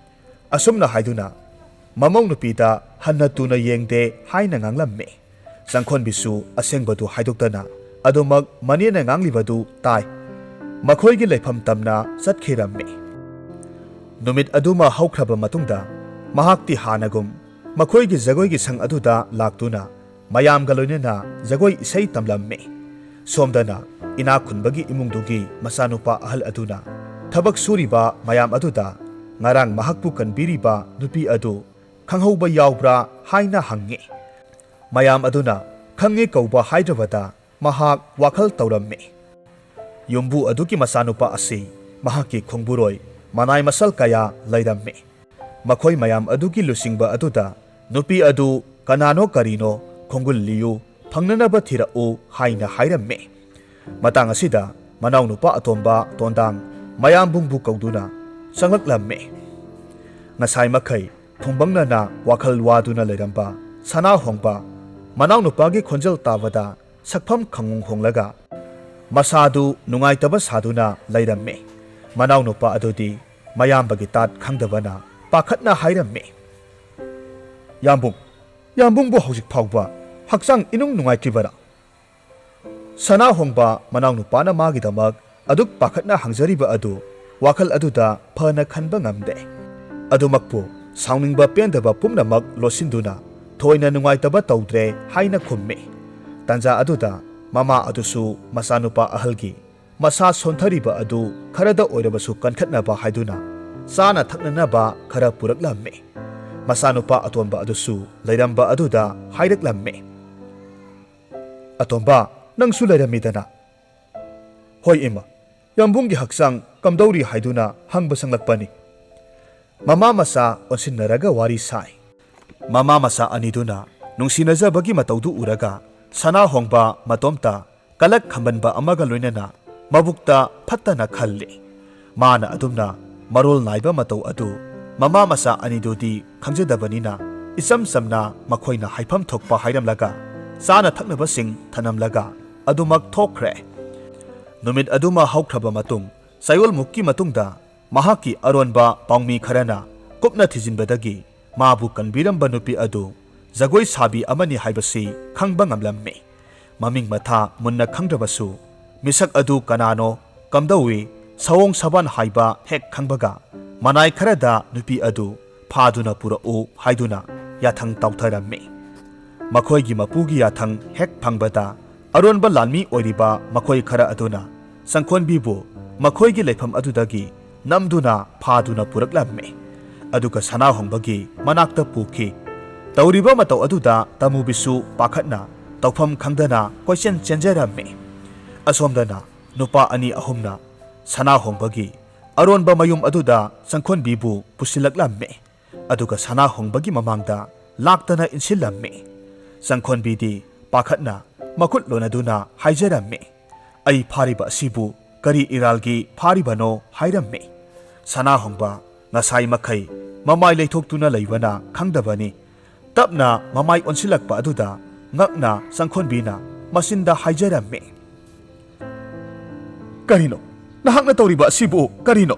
ꯑꯁꯨꯝꯅ ꯍꯥꯏꯗꯨꯅ ꯃꯃꯧ ꯅꯨꯄꯤꯗ ꯍꯟꯅ ꯇꯨꯅ ꯌꯦꯡꯗꯦ ꯍꯥꯏꯅ ꯉꯥꯡꯂꯝꯃꯤ꯫ ꯆꯪꯈꯣꯟꯕꯤꯁꯨ ꯑꯁꯦꯡꯕꯗꯨ ꯍꯥꯏꯗꯣꯛꯇꯅ ꯑꯗꯨꯃꯛ ꯃꯅꯦꯅ ꯉꯥꯡꯂꯤꯕꯗꯨ ꯇꯥꯏ꯫ ꯃꯈꯣꯏꯒꯤ ꯂꯩꯐꯝ ꯇꯝꯅ ꯆꯠꯈꯤꯔꯝꯃꯤ꯫ ꯅꯨꯃꯤꯠ ꯑꯗꯨꯃ ꯍꯧꯈ꯭ꯔꯕ ꯃꯇꯨꯡꯗ ꯃꯍꯥꯛꯇꯤ ꯍꯥꯟꯅꯒꯨꯝ ꯃꯈꯣꯏꯒꯤ ꯖꯒꯣꯏꯒꯤ ꯁꯪ ꯑꯗꯨꯗ ꯂꯥꯛꯇꯨꯅ ꯃꯌꯥꯝꯒ ꯂꯣꯏꯅꯅ ꯖꯒꯣꯏ ꯏꯁꯩ ꯇꯝꯂꯝꯃꯤ꯫ ꯁꯣꯝꯗꯅ ꯏꯅꯥꯛ ꯈꯨꯟꯕꯒꯤ ꯏꯃꯨꯡꯗꯨꯒꯤ ꯃꯆꯥꯅꯨꯄꯥ ꯑꯍꯜ ꯑꯗꯨꯅ ꯊꯕꯛ ꯁꯨꯔꯤꯕ ꯃꯌꯥꯝ ꯑꯗꯨꯗ ꯉꯔꯥꯡ ꯃꯍꯥꯛꯄꯨ ꯀꯟꯕꯤꯔꯤꯕ ꯅꯨꯄꯤ ꯑꯗꯨ ꯈꯪꯍꯧꯕ ꯌꯥꯎꯕ꯭ꯔꯥ ꯍꯥꯏꯅ ꯍꯪꯉꯤ꯫ ꯃꯌꯥꯝ ꯑꯗꯨꯅ ꯈꯪꯉꯤ ꯀꯧꯕ ꯍꯥꯏꯗ꯭ꯔꯕꯗ ꯃꯍꯥꯛ ꯋꯥꯈꯜ ꯇꯧꯔꯝꯃꯤ꯫ ꯌꯨꯝꯕꯨ ꯑꯗꯨꯒꯤ ꯃꯆꯥꯅꯨꯄꯥ ꯑꯁꯤ ꯃꯍꯥꯛꯀꯤ ꯈꯣꯡꯕꯨꯔꯣꯏ ꯃꯅꯥꯏ ꯃꯁꯜ ꯀꯌꯥ ꯂꯩꯔꯝꯃꯤ꯫ ꯃꯈꯣꯏ ꯃꯌꯥꯝ ꯑꯗꯨꯒꯤ ꯂꯨꯆꯤꯡꯕ ꯑꯗꯨꯗ ꯅꯨꯄꯤ ꯑꯗꯨ ꯀꯅꯥꯅꯣ ꯀꯔꯤꯅꯣ ꯈꯣꯡꯒꯨꯜ ꯂꯤꯌꯨ, ꯐꯪꯅꯅꯕ ꯊꯤꯔꯛꯎ ꯍꯥꯏꯅ ꯍꯥꯏꯔꯝꯃꯤ꯫ ꯃꯇꯥꯡ ꯑꯁꯤꯗ ꯃꯅꯥꯎꯅꯨꯄꯥ ꯑꯇꯣꯝꯕ ꯇꯣꯟꯗꯥꯡ ꯃꯌꯥꯝꯕꯨꯡꯕꯨ ꯀꯧꯗꯨꯅ ꯆꯪꯂꯛꯂꯝꯃꯤ꯫ ꯉꯁꯥꯏ ꯃꯈꯩ ꯈꯨꯝꯕꯪꯅꯅ ꯋꯥꯈꯜ ꯋꯥꯗꯨꯅ ꯂꯩꯔꯝꯕ ꯁꯅꯥꯍꯣꯡꯕ ꯃꯅꯥꯎꯅꯨꯄꯥꯒꯤ ꯈꯣꯟꯖꯦꯜ ꯇꯥꯕꯗ ꯁꯛꯐꯝ ꯈꯪꯍꯣꯡ ꯍꯣꯡꯂꯒ ꯃꯁꯥꯗꯨ ꯅꯨꯡꯉꯥꯏꯇꯕ ꯁꯥꯗꯨꯅ ꯂꯩꯔꯝꯃꯤ꯫ ꯃꯅꯥꯎꯅꯨꯄꯥ ꯑꯗꯨꯗꯤ ꯃꯌꯥꯝꯕꯒꯤ ꯇꯥꯠ ꯈꯪꯗꯕꯅ ꯄꯥꯈꯠꯅ ꯍꯥꯏꯔꯝꯃꯤ, "ꯌꯥꯝꯕꯨꯡ, ꯌꯥꯝꯕꯨꯡꯕꯨ ꯍꯧꯖꯤꯛ ꯐꯥꯎꯕ ꯍꯛꯆꯥꯡ ꯏꯅꯨꯡ ꯅꯨꯡꯉꯥꯏꯇ꯭ꯔꯤꯕꯔꯥ?" ꯁꯅꯥꯍꯣꯡꯕ ꯃꯅꯥꯎꯅꯨꯄꯥꯅ ꯃꯥꯒꯤꯗꯃꯛ ꯑꯗꯨꯛ ꯄꯥꯈꯠꯅ ꯍꯪꯖꯔꯤꯕ ꯑꯗꯨ ꯋꯥꯈꯜ ꯑꯗꯨꯗ ꯐꯅ ꯈꯟꯕ ꯉꯝꯗꯦ꯫ ꯑꯗꯨꯃꯛꯄꯨ ꯁꯥꯎꯅꯤꯡꯕ ꯄꯦꯟꯗꯕ ꯄꯨꯝꯅꯃꯛ ꯂꯣꯠꯁꯤꯟꯗꯨꯅ ꯊꯣꯏꯅ ꯅꯨꯡꯉꯥꯏꯇꯕ ꯇꯧꯗ꯭ꯔꯦ ꯍꯥꯏꯅ ꯈꯨꯝꯃꯤ꯫ ꯇꯥꯟꯖꯥ ꯑꯗꯨꯗ ꯃꯃꯥ ꯑꯗꯨꯁꯨ ꯃꯆꯥꯅꯨꯄꯥ ꯑꯍꯜꯒꯤ ꯃꯁꯥ ꯁꯣꯟꯊꯔꯤꯕ ꯑꯗꯨ ꯈꯔꯗ ꯑꯣꯏꯔꯕꯁꯨ ꯀꯟꯈꯠꯅꯕ ꯍꯥꯏꯗꯨꯅ ꯆꯥꯅ ꯊꯛꯅꯅꯕ ꯈꯔ ꯄꯨꯔꯛꯂꯝꯃꯤ꯫ ꯃꯆꯥꯅꯨꯄꯥ ꯑꯇꯣꯟꯕ ꯑꯗꯨꯁꯨ ꯂꯩꯔꯝꯕ ꯑꯗꯨꯗ ꯍꯥꯏꯔꯛꯂꯝꯃꯤ, "ꯑꯇꯣꯝꯕ, ꯅꯪꯁꯨ ꯂꯩꯔꯝꯃꯤꯗꯅ?" "ꯍꯣꯏ ꯏꯃꯥ, ꯌꯥꯝꯕꯨꯡꯒꯤ ꯍꯛꯆꯥꯡ ꯀꯝꯗꯧꯔꯤ ꯍꯥꯏꯗꯨꯅ ꯍꯪꯕ ꯆꯪꯂꯛꯄꯅꯤ꯫" ꯃꯃꯥ ꯃꯆꯥ ꯑꯣꯟꯁꯤꯟꯅꯔꯒ ꯋꯥꯔꯤ ꯁꯥꯏ꯫ ꯃꯃꯥ ꯃꯆꯥ ꯑꯅꯤꯗꯨꯅ ꯅꯨꯡꯁꯤꯅꯖꯕꯒꯤ ꯃꯇꯧꯗꯨ ꯎꯔꯒ ꯁꯅꯥꯍꯣꯡꯕ ꯃꯇꯣꯝꯇ ꯀꯂꯛ ꯈꯝꯕꯟꯕ ꯑꯃꯒ ꯂꯣꯏꯅꯅ ꯃꯕꯨꯛꯇ ꯐꯠꯇꯅ ꯈꯜꯂꯤ꯫ ꯃꯥꯅ ꯑꯗꯨꯝꯅ ꯃꯔꯣꯜ ꯅꯥꯏꯕ ꯃꯇꯧ ꯑꯗꯨ ꯃꯃꯥ ꯃꯆꯥ ꯑꯅꯤꯗꯨꯗꯤ ꯈꯪꯖꯗꯕꯅꯤꯅ ꯏꯆꯝ ꯆꯝꯅ ꯃꯈꯣꯏꯅ ꯍꯥꯏꯐꯝ ꯊꯣꯛꯄ ꯍꯥꯏꯔꯝꯂꯒ ꯆꯥꯅ ꯊꯛꯅꯕꯁꯤꯡ ꯊꯅꯝꯂꯒ ꯑꯗꯨꯃꯛ ꯊꯣꯛꯈ꯭ꯔꯦ꯫ ꯅꯨꯃꯤꯠ ꯑꯗꯨꯃ ꯍꯧꯈ꯭ꯔꯕ ꯃꯇꯨꯡ ꯆꯌꯣꯜꯃꯨꯛꯀꯤ ꯃꯇꯨꯡꯗ ꯃꯍꯥꯛꯀꯤ ꯑꯔꯣꯟꯕ ꯄꯥꯎꯃꯤ ꯈꯔꯅ ꯀꯨꯞꯅ ꯊꯤꯖꯤꯟꯕꯗꯒꯤ ꯃꯥꯕꯨ ꯀꯟꯕꯤꯔꯝꯕ ꯅꯨꯄꯤ ꯑꯗꯨ ꯖꯒꯣꯏ ꯁꯥꯕꯤ ꯑꯃꯅꯤ ꯍꯥꯏꯕꯁꯤ ꯈꯪꯕ ꯉꯝꯂꯝꯃꯤ꯫ ꯃꯃꯤꯡ ꯃꯊꯥ ꯃꯨꯟꯅ ꯈꯪꯗ꯭ꯔꯕꯁꯨ ꯃꯤꯁꯛ ꯑꯗꯨ ꯀꯅꯥꯅꯣ, ꯀꯝꯗꯧꯏ, ꯁꯑꯣꯡ ꯁꯥꯕꯥꯟ ꯍꯥꯏꯕ ꯍꯦꯛ ꯈꯪꯕꯒ ꯃꯅꯥꯏ ꯈꯔꯗ ꯅꯨꯄꯤ ꯑꯗꯨ ꯐꯥꯗꯨꯅ ꯄꯨꯔꯛꯎ ꯍꯥꯏꯗꯨꯅ ꯌꯥꯊꯪ ꯇꯥꯎꯊꯔꯝꯃꯤ꯫ ꯃꯈꯣꯏꯒꯤ ꯃꯄꯨꯒꯤ ꯌꯥꯊꯪ ꯍꯦꯛ ꯐꯪꯕꯗ ꯑꯔꯣꯟꯕ ꯂꯥꯟꯃꯤ ꯑꯣꯏꯔꯤꯕ ꯃꯈꯣꯏ ꯈꯔ ꯑꯗꯨꯅ ꯆꯪꯈꯣꯟꯕꯤꯕꯨ ꯃꯈꯣꯏꯒꯤ ꯂꯩꯐꯝ ꯑꯗꯨꯗꯒꯤ ꯅꯝꯗꯨꯅ ꯐꯥꯗꯨꯅ ꯄꯨꯔꯛꯂꯝꯃꯤ꯫ ꯑꯗꯨꯒ ꯁꯅꯥꯍꯣꯡꯕꯒꯤ ꯃꯅꯥꯛꯇ ꯄꯨꯈꯤ꯫ ꯇꯧꯔꯤꯕ ꯃꯇꯧ ꯑꯗꯨꯗ ꯇꯃꯨꯕꯤꯁꯨ ꯄꯥꯈꯠꯅ ꯇꯧꯐꯝ ꯈꯪꯗꯅ ꯀꯣꯏꯆꯦꯟ ꯆꯦꯟꯖꯔꯝꯃꯤ꯫ ꯑꯁꯣꯝꯗꯅ ꯅꯨꯄꯥ ꯑꯅꯤ ꯑꯍꯨꯝꯅ ꯁꯅꯥꯍꯣꯡꯕꯒꯤ ꯑꯔꯣꯟꯕ ꯃꯌꯨꯝ ꯑꯗꯨꯗ ꯆꯪꯈꯣꯟꯕꯤꯕꯨ ꯄꯨꯁꯤꯜꯂꯛꯂꯝꯃꯤ꯫ ꯑꯗꯨꯒ ꯁꯅꯥꯍꯣꯡꯕꯒꯤ ꯃꯃꯥꯡꯗ ꯂꯥꯛꯇꯅ ꯏꯟꯁꯤꯜꯂꯝꯃꯤ꯫ ꯆꯪꯈꯣꯟꯕꯤꯗꯤ ꯄꯥꯈꯠꯅ ꯃꯈꯨꯠ ꯂꯣꯟꯅꯗꯨꯅ ꯍꯥꯏꯖꯔꯝꯃꯤ, "ꯑꯩ ꯐꯥꯔꯤꯕ ꯑꯁꯤꯕꯨ ꯀꯔꯤ ꯏꯔꯥꯜꯒꯤ ꯐꯥꯔꯤꯕꯅꯣ?" ꯍꯥꯏꯔꯝꯃꯤ꯫ ꯁꯅꯥꯍꯣꯡꯕ ꯉꯁꯥꯏ ꯃꯈꯩ ꯃꯃꯥꯏ ꯂꯩꯊꯣꯛꯇꯨꯅ ꯂꯩꯕꯅ ꯈꯪꯗꯕꯅꯤ꯫ ꯇꯞꯅ ꯃꯃꯥꯏ ꯑꯣꯟꯁꯤꯜꯂꯛꯄ ꯑꯗꯨꯗ ꯉꯛꯅ ꯆꯪꯈꯣꯟꯕꯤꯅ ꯃꯆꯤꯟꯗ ꯍꯥꯏꯖꯔꯝꯃꯤ, "ꯀꯔꯤꯅꯣ? ꯅꯍꯥꯛꯅ ꯇꯧꯔꯤꯕ ꯑꯁꯤꯕꯨ ꯀꯔꯤꯅꯣ?"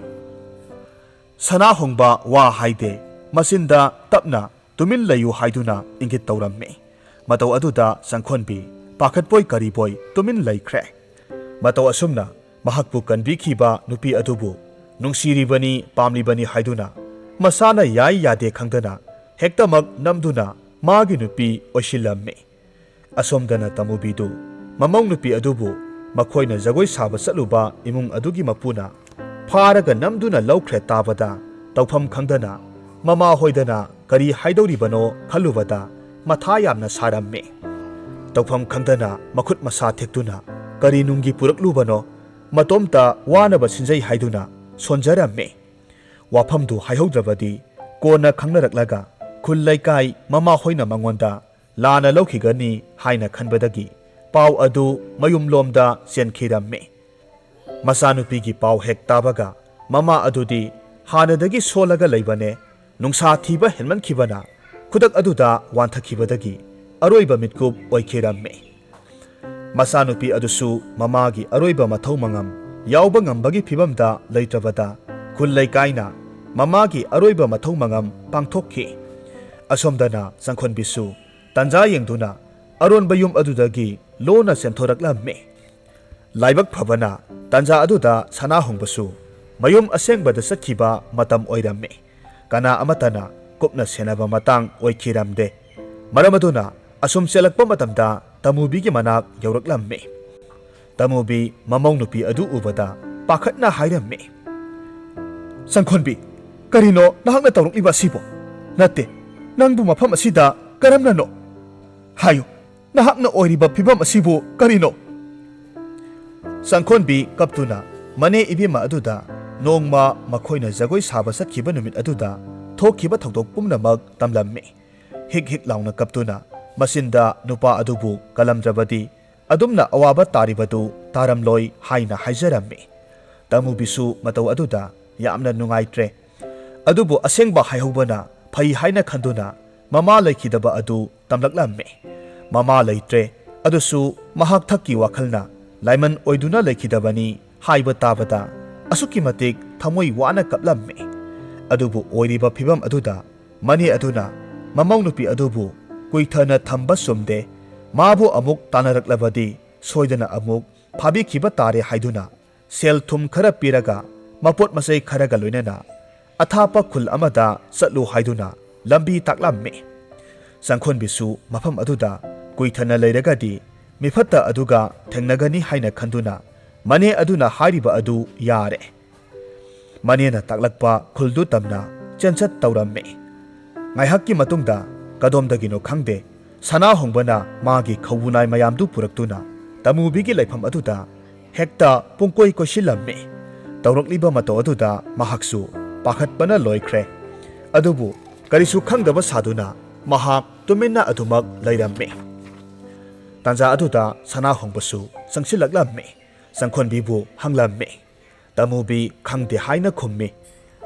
ꯁꯅꯥꯍꯣꯡꯕ ꯋꯥ ꯍꯥꯏꯗꯦ꯫ ꯃꯆꯤꯟꯗ ꯇꯞꯅ "ꯇꯨꯃꯤꯟ ꯂꯩꯌꯨ" ꯍꯥꯏꯗꯨꯅ ꯏꯪꯒꯤꯠ ꯇꯧꯔꯝꯃꯤ꯫ ꯃꯇꯧ ꯑꯗꯨꯗ ꯆꯪꯈꯣꯟꯕꯤ ꯄꯥꯈꯠꯄꯣꯏ ꯀꯔꯤꯕꯣꯏ ꯇꯨꯃꯤꯟ ꯂꯩꯈ꯭ꯔꯦ꯫ ꯃꯇꯧ ꯑꯁꯨꯝꯅ ꯃꯍꯥꯛꯄꯨ ꯀꯟꯕꯤꯈꯤꯕ ꯅꯨꯄꯤ ꯑꯗꯨꯕꯨ ꯅꯨꯡꯁꯤꯔꯤꯕꯅꯤ, ꯄꯥꯝꯂꯤꯕꯅꯤ ꯍꯥꯏꯗꯨꯅ ꯃꯁꯥꯅ ꯌꯥꯏ ꯌꯥꯗꯦ ꯈꯪꯗꯅ ꯍꯦꯛꯇꯃꯛ ꯅꯝꯗꯨꯅ ꯃꯥꯒꯤ ꯅꯨꯄꯤ ꯑꯣꯏꯁꯤꯜꯂꯝꯃꯤ꯫ ꯑꯁꯣꯝꯗꯅ ꯇꯃꯨꯕꯤꯗꯨ ꯃꯃꯧ ꯅꯨꯄꯤ ꯑꯗꯨꯕꯨ ꯃꯈꯣꯏꯅ ꯖꯒꯣꯏ ꯁꯥꯕ ꯆꯠꯂꯨꯕ ꯏꯃꯨꯡ ꯑꯗꯨꯒꯤ ꯃꯄꯨꯅ ꯐꯥꯔꯒ ꯅꯝꯗꯨꯅ ꯂꯧꯈ꯭ꯔꯦ ꯇꯥꯕꯗ ꯇꯧꯐꯝ ꯈꯪꯗꯅ ꯃꯃꯥ ꯍꯣꯏꯗꯅ ꯀꯔꯤ ꯍꯥꯏꯗꯧꯔꯤꯕꯅꯣ ꯈꯜꯂꯨꯕꯗ ꯃꯊꯥ ꯌꯥꯝꯅ ꯁꯥꯔꯝꯃꯤ꯫ ꯇꯧꯐꯝ ꯈꯪꯗꯅ ꯃꯈꯨꯠ ꯃꯁꯥ ꯊꯦꯛꯇꯨꯅ ꯀꯔꯤ ꯅꯨꯡꯒꯤ ꯄꯨꯔꯛꯂꯨꯕꯅꯣ, ꯃꯇꯣꯝꯇ ꯋꯥꯅꯕ ꯁꯤꯟꯖꯩ ꯍꯥꯏꯗꯨꯅ ꯁꯣꯟꯖꯔꯝꯃꯤ꯫ ꯋꯥꯐꯝꯗꯨ ꯍꯥꯏꯍꯧꯗ꯭ꯔꯕꯗꯤ ꯀꯣꯟꯅ ꯈꯪꯅꯔꯛꯂꯒ ꯈꯨꯜ ꯂꯩꯀꯥꯏ ꯃꯃꯥ ꯍꯣꯏꯅ ꯃꯉꯣꯟꯗ ꯂꯥꯟꯅ ꯂꯧꯈꯤꯒꯅꯤ ꯍꯥꯏꯅ ꯈꯟꯕꯗꯒꯤ ꯄꯥꯎ ꯑꯗꯨ ꯃꯌꯨꯝꯂꯣꯝꯗ ꯆꯦꯟꯈꯤꯔꯝꯃꯤ꯫ ꯃꯆꯥꯅꯨꯄꯤꯒꯤ ꯄꯥꯎ ꯍꯦꯛ ꯇꯥꯕꯒ ꯃꯃꯥ ꯑꯗꯨꯗꯤ ꯍꯥꯟꯅꯗꯒꯤ ꯁꯣꯜꯂꯒ ꯂꯩꯕꯅꯦ꯫ ꯅꯨꯡꯁꯥ ꯊꯤꯕ ꯍꯦꯟꯃꯟꯈꯤꯕꯅ ꯈꯨꯗꯛ ꯑꯗꯨꯗ ꯋꯥꯟꯊꯈꯤꯕꯗꯒꯤ ꯑꯔꯣꯏꯕ ꯃꯤꯠꯀꯨꯞ ꯑꯣꯏꯈꯤꯔꯝꯃꯤ꯫ ꯃꯆꯥꯅꯨꯄꯤ ꯑꯗꯨꯁꯨ ꯃꯃꯥꯒꯤ ꯑꯔꯣꯏꯕ ꯃꯊꯧ ꯃꯉꯝ ꯌꯥꯎꯕ ꯉꯝꯕꯒꯤ ꯐꯤꯕꯝꯗ ꯂꯩꯇ꯭ꯔꯕꯗ ꯈꯨꯜ ꯂꯩꯀꯥꯏꯅ ꯃꯃꯥꯒꯤ ꯑꯔꯣꯏꯕ ꯃꯊꯧ ꯃꯉꯝ ꯄꯥꯡꯊꯣꯛꯈꯤ꯫ ꯑꯁꯣꯝꯗꯅ ꯆꯪꯈꯣꯟꯕꯤꯁꯨ ꯇꯟꯖꯥ ꯌꯦꯡꯗꯨꯅ ꯑꯔꯣꯟꯕ ꯌꯨꯝ ꯑꯗꯨꯗꯒꯤ ꯂꯣꯟꯅ ꯆꯦꯟꯊꯣꯔꯛꯂꯝꯃꯤ꯫ ꯂꯥꯏꯕꯛ ꯐꯕꯅ ꯇꯟꯖꯥ ꯑꯗꯨꯗ ꯁꯅꯥꯍꯣꯡꯕꯁꯨ ꯃꯌꯨꯝ ꯑꯁꯦꯡꯕꯗ ꯆꯠꯈꯤꯕ ꯃꯇꯝ ꯑꯣꯏꯔꯝꯃꯤ꯫ ꯀꯅꯥ ꯑꯃꯠꯇꯅ ꯀꯨꯞꯅ ꯁꯦꯟꯅꯕ ꯃꯇꯥꯡ ꯑꯣꯏꯈꯤꯔꯝꯗꯦ꯫ ꯃꯔꯝ ꯑꯗꯨꯅ ꯑꯁꯨꯝ ꯆꯦꯜꯂꯛꯄ ꯃꯇꯝꯗ ꯇꯃꯨꯕꯤꯒꯤ ꯃꯅꯥꯛ ꯌꯧꯔꯛꯂꯝꯃꯤ꯫ ꯇꯃꯨꯕꯤ ꯃꯃꯧ ꯅꯨꯄꯤ ꯑꯗꯨ ꯎꯕꯗ ꯄꯥꯈꯠꯅ ꯍꯥꯏꯔꯝꯃꯤ, "ꯆꯪꯈꯣꯟꯕꯤ, "ꯀꯔꯤꯅꯣ ꯅꯍꯥꯛꯅ ꯇꯧꯔꯛꯂꯤꯕ ꯑꯁꯤꯕꯨ? ꯅꯠꯇꯦ, ꯅꯪꯕꯨ ꯃꯐꯝ ꯑꯁꯤꯗ ꯀꯔꯝꯅꯅꯣ? ꯍꯥꯏꯌꯨ, ꯅꯍꯥꯛꯅ ꯑꯣꯏꯔꯤꯕ ꯐꯤꯕꯝ ꯑꯁꯤꯕꯨ ꯀꯔꯤꯅꯣ?" ꯁꯪꯈꯣꯟꯕꯤ ꯀꯞꯇꯨꯅ ꯃꯅꯦ ꯏꯕꯦꯝꯃ ꯑꯗꯨꯗ ꯅꯣꯡꯃ ꯃꯈꯣꯏꯅ ꯖꯒꯣꯏ ꯁꯥꯕ ꯆꯠꯈꯤꯕ ꯅꯨꯃꯤꯠ ꯑꯗꯨꯗ ꯊꯣꯛꯈꯤꯕ ꯊꯧꯗꯣꯛ ꯄꯨꯝꯅꯃꯛ ꯇꯝꯂꯝꯃꯤ꯫ ꯍꯤꯛ ꯍꯤꯛ ꯂꯥꯎꯅ ꯀꯞꯇꯨꯅ ꯃꯆꯤꯟꯗ ꯅꯨꯄꯥ ꯑꯗꯨꯕꯨ ꯀꯜꯂꯝꯗ꯭ꯔꯕꯗꯤ ꯑꯗꯨꯝꯅ ꯑꯋꯥꯕ ꯇꯥꯔꯤꯕꯗꯨ ꯇꯥꯔꯝꯂꯣꯏ ꯍꯥꯏꯅ ꯍꯥꯏꯖꯔꯝꯃꯤ꯫ ꯇꯃꯨꯕꯤꯁꯨ ꯃꯇꯧ ꯑꯗꯨꯗ ꯌꯥꯝꯅ ꯅꯨꯡꯉꯥꯏꯇ꯭ꯔꯦ꯫ ꯑꯗꯨꯕꯨ ꯑꯁꯦꯡꯕ ꯍꯥꯏꯍꯧꯕꯅ ꯐꯩ ꯍꯥꯏꯅ ꯈꯟꯗꯨꯅ ꯃꯃꯥ ꯂꯩꯈꯤꯗꯕ ꯑꯗꯨ ꯇꯝꯂꯛꯂꯝꯃꯤ꯫ ꯃꯃꯥ ꯂꯩꯇ꯭ꯔꯦ, ꯑꯗꯨꯁꯨ ꯃꯍꯥꯛ ꯊꯛꯀꯤ ꯋꯥꯈꯜꯅ ꯂꯥꯏꯃꯟ ꯑꯣꯏꯗꯨꯅ ꯂꯩꯈꯤꯗꯕꯅꯤ ꯍꯥꯏꯕ ꯇꯥꯕꯗ ꯑꯁꯨꯛꯀꯤ ꯃꯇꯤꯛ ꯊꯃꯣꯏ ꯋꯥꯅ ꯀꯞꯂꯝꯃꯤ꯫ ꯑꯗꯨꯕꯨ ꯑꯣꯏꯔꯤꯕ ꯐꯤꯕꯝ ꯑꯗꯨꯗ ꯃꯅꯦ ꯑꯗꯨꯅ ꯃꯃꯧ ꯅꯨꯄꯤ ꯑꯗꯨꯕꯨ ꯀꯨꯏꯊꯅ ꯊꯝꯕ ꯆꯨꯝꯗꯦ, ꯃꯥꯕꯨ ꯑꯃꯨꯛ ꯇꯥꯟꯅꯔꯛꯂꯕꯗꯤ ꯁꯣꯏꯗꯅ ꯑꯃꯨꯛ ꯐꯥꯕꯤꯈꯤꯕ ꯇꯥꯔꯦ ꯍꯥꯏꯗꯨꯅ ꯁꯦꯜ ꯊꯨꯝ ꯈꯔ ꯄꯤꯔꯒ ꯃꯄꯣꯠ ꯃꯆꯩ ꯈꯔꯒ ꯂꯣꯏꯅꯅ ꯑꯊꯥꯞꯄ ꯈꯨꯜ ꯑꯃꯗ ꯆꯠꯂꯨ ꯍꯥꯏꯗꯨꯅ ꯂꯝꯕꯤ ꯇꯥꯛꯂꯝꯃꯤ꯫ ꯁꯪꯈꯣꯟꯕꯤꯁꯨ ꯃꯐꯝ ꯑꯗꯨꯗ ꯀꯨꯏꯊꯅ ꯂꯩꯔꯒꯗꯤ ꯃꯤꯐꯠꯇ ꯑꯗꯨꯒ ꯊꯦꯡꯅꯒꯅꯤ ꯍꯥꯏꯅ ꯈꯟꯗꯨꯅ ꯃꯅꯦ ꯑꯗꯨꯅ ꯍꯥꯏꯔꯤꯕ ꯑꯗꯨ ꯌꯥꯔꯦ꯫ ꯃꯅꯦꯅ ꯇꯥꯛꯂꯛꯄ ꯈꯨꯜꯗꯨ ꯇꯝꯅ ꯆꯦꯟꯆꯠ ꯇꯧꯔꯝꯃꯤ꯫ ꯉꯥꯏꯍꯥꯛꯀꯤ ꯃꯇꯨꯡꯗ ꯀꯗꯣꯝꯗꯒꯤꯅꯣ ꯈꯪꯗꯦ, ꯁꯅꯥꯍꯣꯡꯕꯅ ꯃꯥꯒꯤ ꯈꯧꯕꯨꯅꯥꯏ ꯃꯌꯥꯝꯗꯨ ꯄꯨꯔꯛꯇꯨꯅ ꯇꯃꯨꯕꯤꯒꯤ ꯂꯩꯐꯝ ꯑꯗꯨꯗ ꯍꯦꯛꯇ ꯄꯨꯡꯀꯣꯏ ꯀꯣꯏꯁꯤꯜꯂꯝꯃꯤ꯫ ꯇꯧꯔꯛꯂꯤꯕ ꯃꯇꯧ ꯑꯗꯨꯗ ꯃꯍꯥꯛꯁꯨ ꯄꯥꯈꯠꯄꯅ ꯂꯣꯏꯈ꯭ꯔꯦ꯫ ꯑꯗꯨꯕꯨ ꯀꯔꯤꯁꯨ ꯈꯪꯗꯕ ꯁꯥꯗꯨꯅ ꯃꯍꯥꯛ ꯇꯨꯃꯤꯟꯅ ꯑꯗꯨꯃꯛ ꯂꯩꯔꯝꯃꯤ꯫ ꯇꯥꯟꯖꯥ ꯑꯗꯨꯗ ꯁꯅꯥꯍꯣꯡꯕꯁꯨ ꯆꯪꯁꯤꯜꯂꯛꯂꯝꯃꯤ꯫ ꯁꯪꯈꯣꯟꯕꯤꯕꯨ ꯍꯪꯂꯝꯃꯤ꯫ ꯇꯃꯨꯕꯤ ꯈꯪꯗꯦ ꯍꯥꯏꯅ ꯈꯨꯝꯃꯤ꯫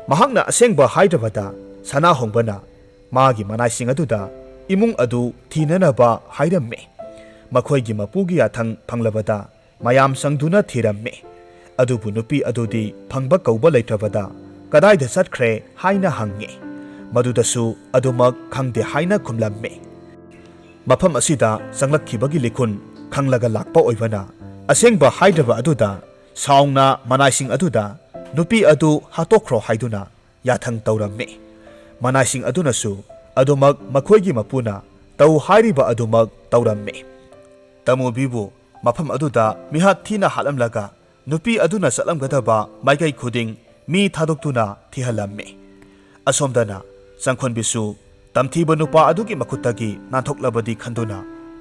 ꯃꯍꯥꯛꯅ ꯑꯁꯦꯡꯕ ꯍꯥꯏꯗ꯭ꯔꯕꯗ ꯁꯅꯥꯍꯣꯡꯕꯅ ꯃꯥꯒꯤ ꯃꯅꯥꯏꯁꯤꯡ ꯑꯗꯨꯗ ꯏꯃꯨꯡ ꯑꯗꯨ ꯊꯤꯅꯅꯕ ꯍꯥꯏꯔꯝꯃꯤ꯫ ꯃꯈꯣꯏꯒꯤ ꯃꯄꯨꯒꯤ ꯌꯥꯊꯪ ꯐꯪꯂꯕꯗ ꯃꯌꯥꯝ ꯆꯪꯗꯨꯅ ꯊꯤꯔꯝꯃꯤ꯫ ꯑꯗꯨꯕꯨ ꯅꯨꯄꯤ ꯑꯗꯨꯗꯤ ꯐꯪꯕ ꯀꯧꯕ ꯂꯩꯇ꯭ꯔꯕꯗ ꯀꯗꯥꯏꯗ ꯆꯠꯈ꯭ꯔꯦ ꯍꯥꯏꯅ ꯍꯪꯉꯤ꯫ ꯃꯗꯨꯗꯁꯨ ꯑꯗꯨꯃꯛ ꯈꯪꯗꯦ ꯍꯥꯏꯅ ꯈꯨꯝꯂꯝꯃꯤ꯫ ꯃꯐꯝ ꯑꯁꯤꯗ ꯆꯪꯂꯛꯈꯤꯕꯒꯤ ꯂꯤꯈꯨꯟ ꯈꯪꯂꯒ ꯂꯥꯛꯄ ꯑꯣꯏꯕꯅ ꯑꯁꯦꯡꯕ ꯍꯥꯏꯗ꯭ꯔꯕ ꯑꯗꯨꯗ ꯁꯥꯎꯅ ꯃꯅꯥꯏꯁꯤꯡ ꯑꯗꯨꯗ ꯅꯨꯄꯤ ꯑꯗꯨ ꯍꯥꯠꯇꯣꯛꯈ꯭ꯔꯣ ꯍꯥꯏꯗꯨꯅ ꯌꯥꯊꯪ ꯇꯧꯔꯝꯃꯤ꯫ ꯃꯅꯥꯏꯁꯤꯡ ꯑꯗꯨꯅꯁꯨ ꯑꯗꯨꯃꯛ ꯃꯈꯣꯏꯒꯤ ꯃꯄꯨꯅ ꯇꯧ ꯍꯥꯏꯔꯤꯕ ꯑꯗꯨꯃꯛ ꯇꯧꯔꯝꯃꯤ꯫ ꯇꯃꯨꯕꯤꯕꯨ ꯃꯐꯝ ꯑꯗꯨꯗ ꯃꯤꯍꯥꯠ ꯊꯤꯅ ꯍꯥꯠꯂꯝꯂꯒ ꯅꯨꯄꯤ ꯑꯗꯨꯅ ꯆꯠꯂꯝꯒꯗꯕ ꯃꯥꯏꯀꯩ ꯈꯨꯗꯤꯡ ꯃꯤ ꯊꯥꯗꯣꯛꯇꯨꯅ ꯊꯤꯍꯜꯂꯝꯃꯤ꯫ ꯑꯁꯣꯝꯗꯅ ꯆꯪꯈꯣꯟꯕꯤꯁꯨ ꯇꯝꯊꯤꯕ ꯅꯨꯄꯥ ꯑꯗꯨꯒꯤ ꯃꯈꯨꯠꯇꯒꯤ ꯅꯥꯟꯊꯣꯛꯂꯕꯗꯤ ꯈꯟꯗꯨꯅ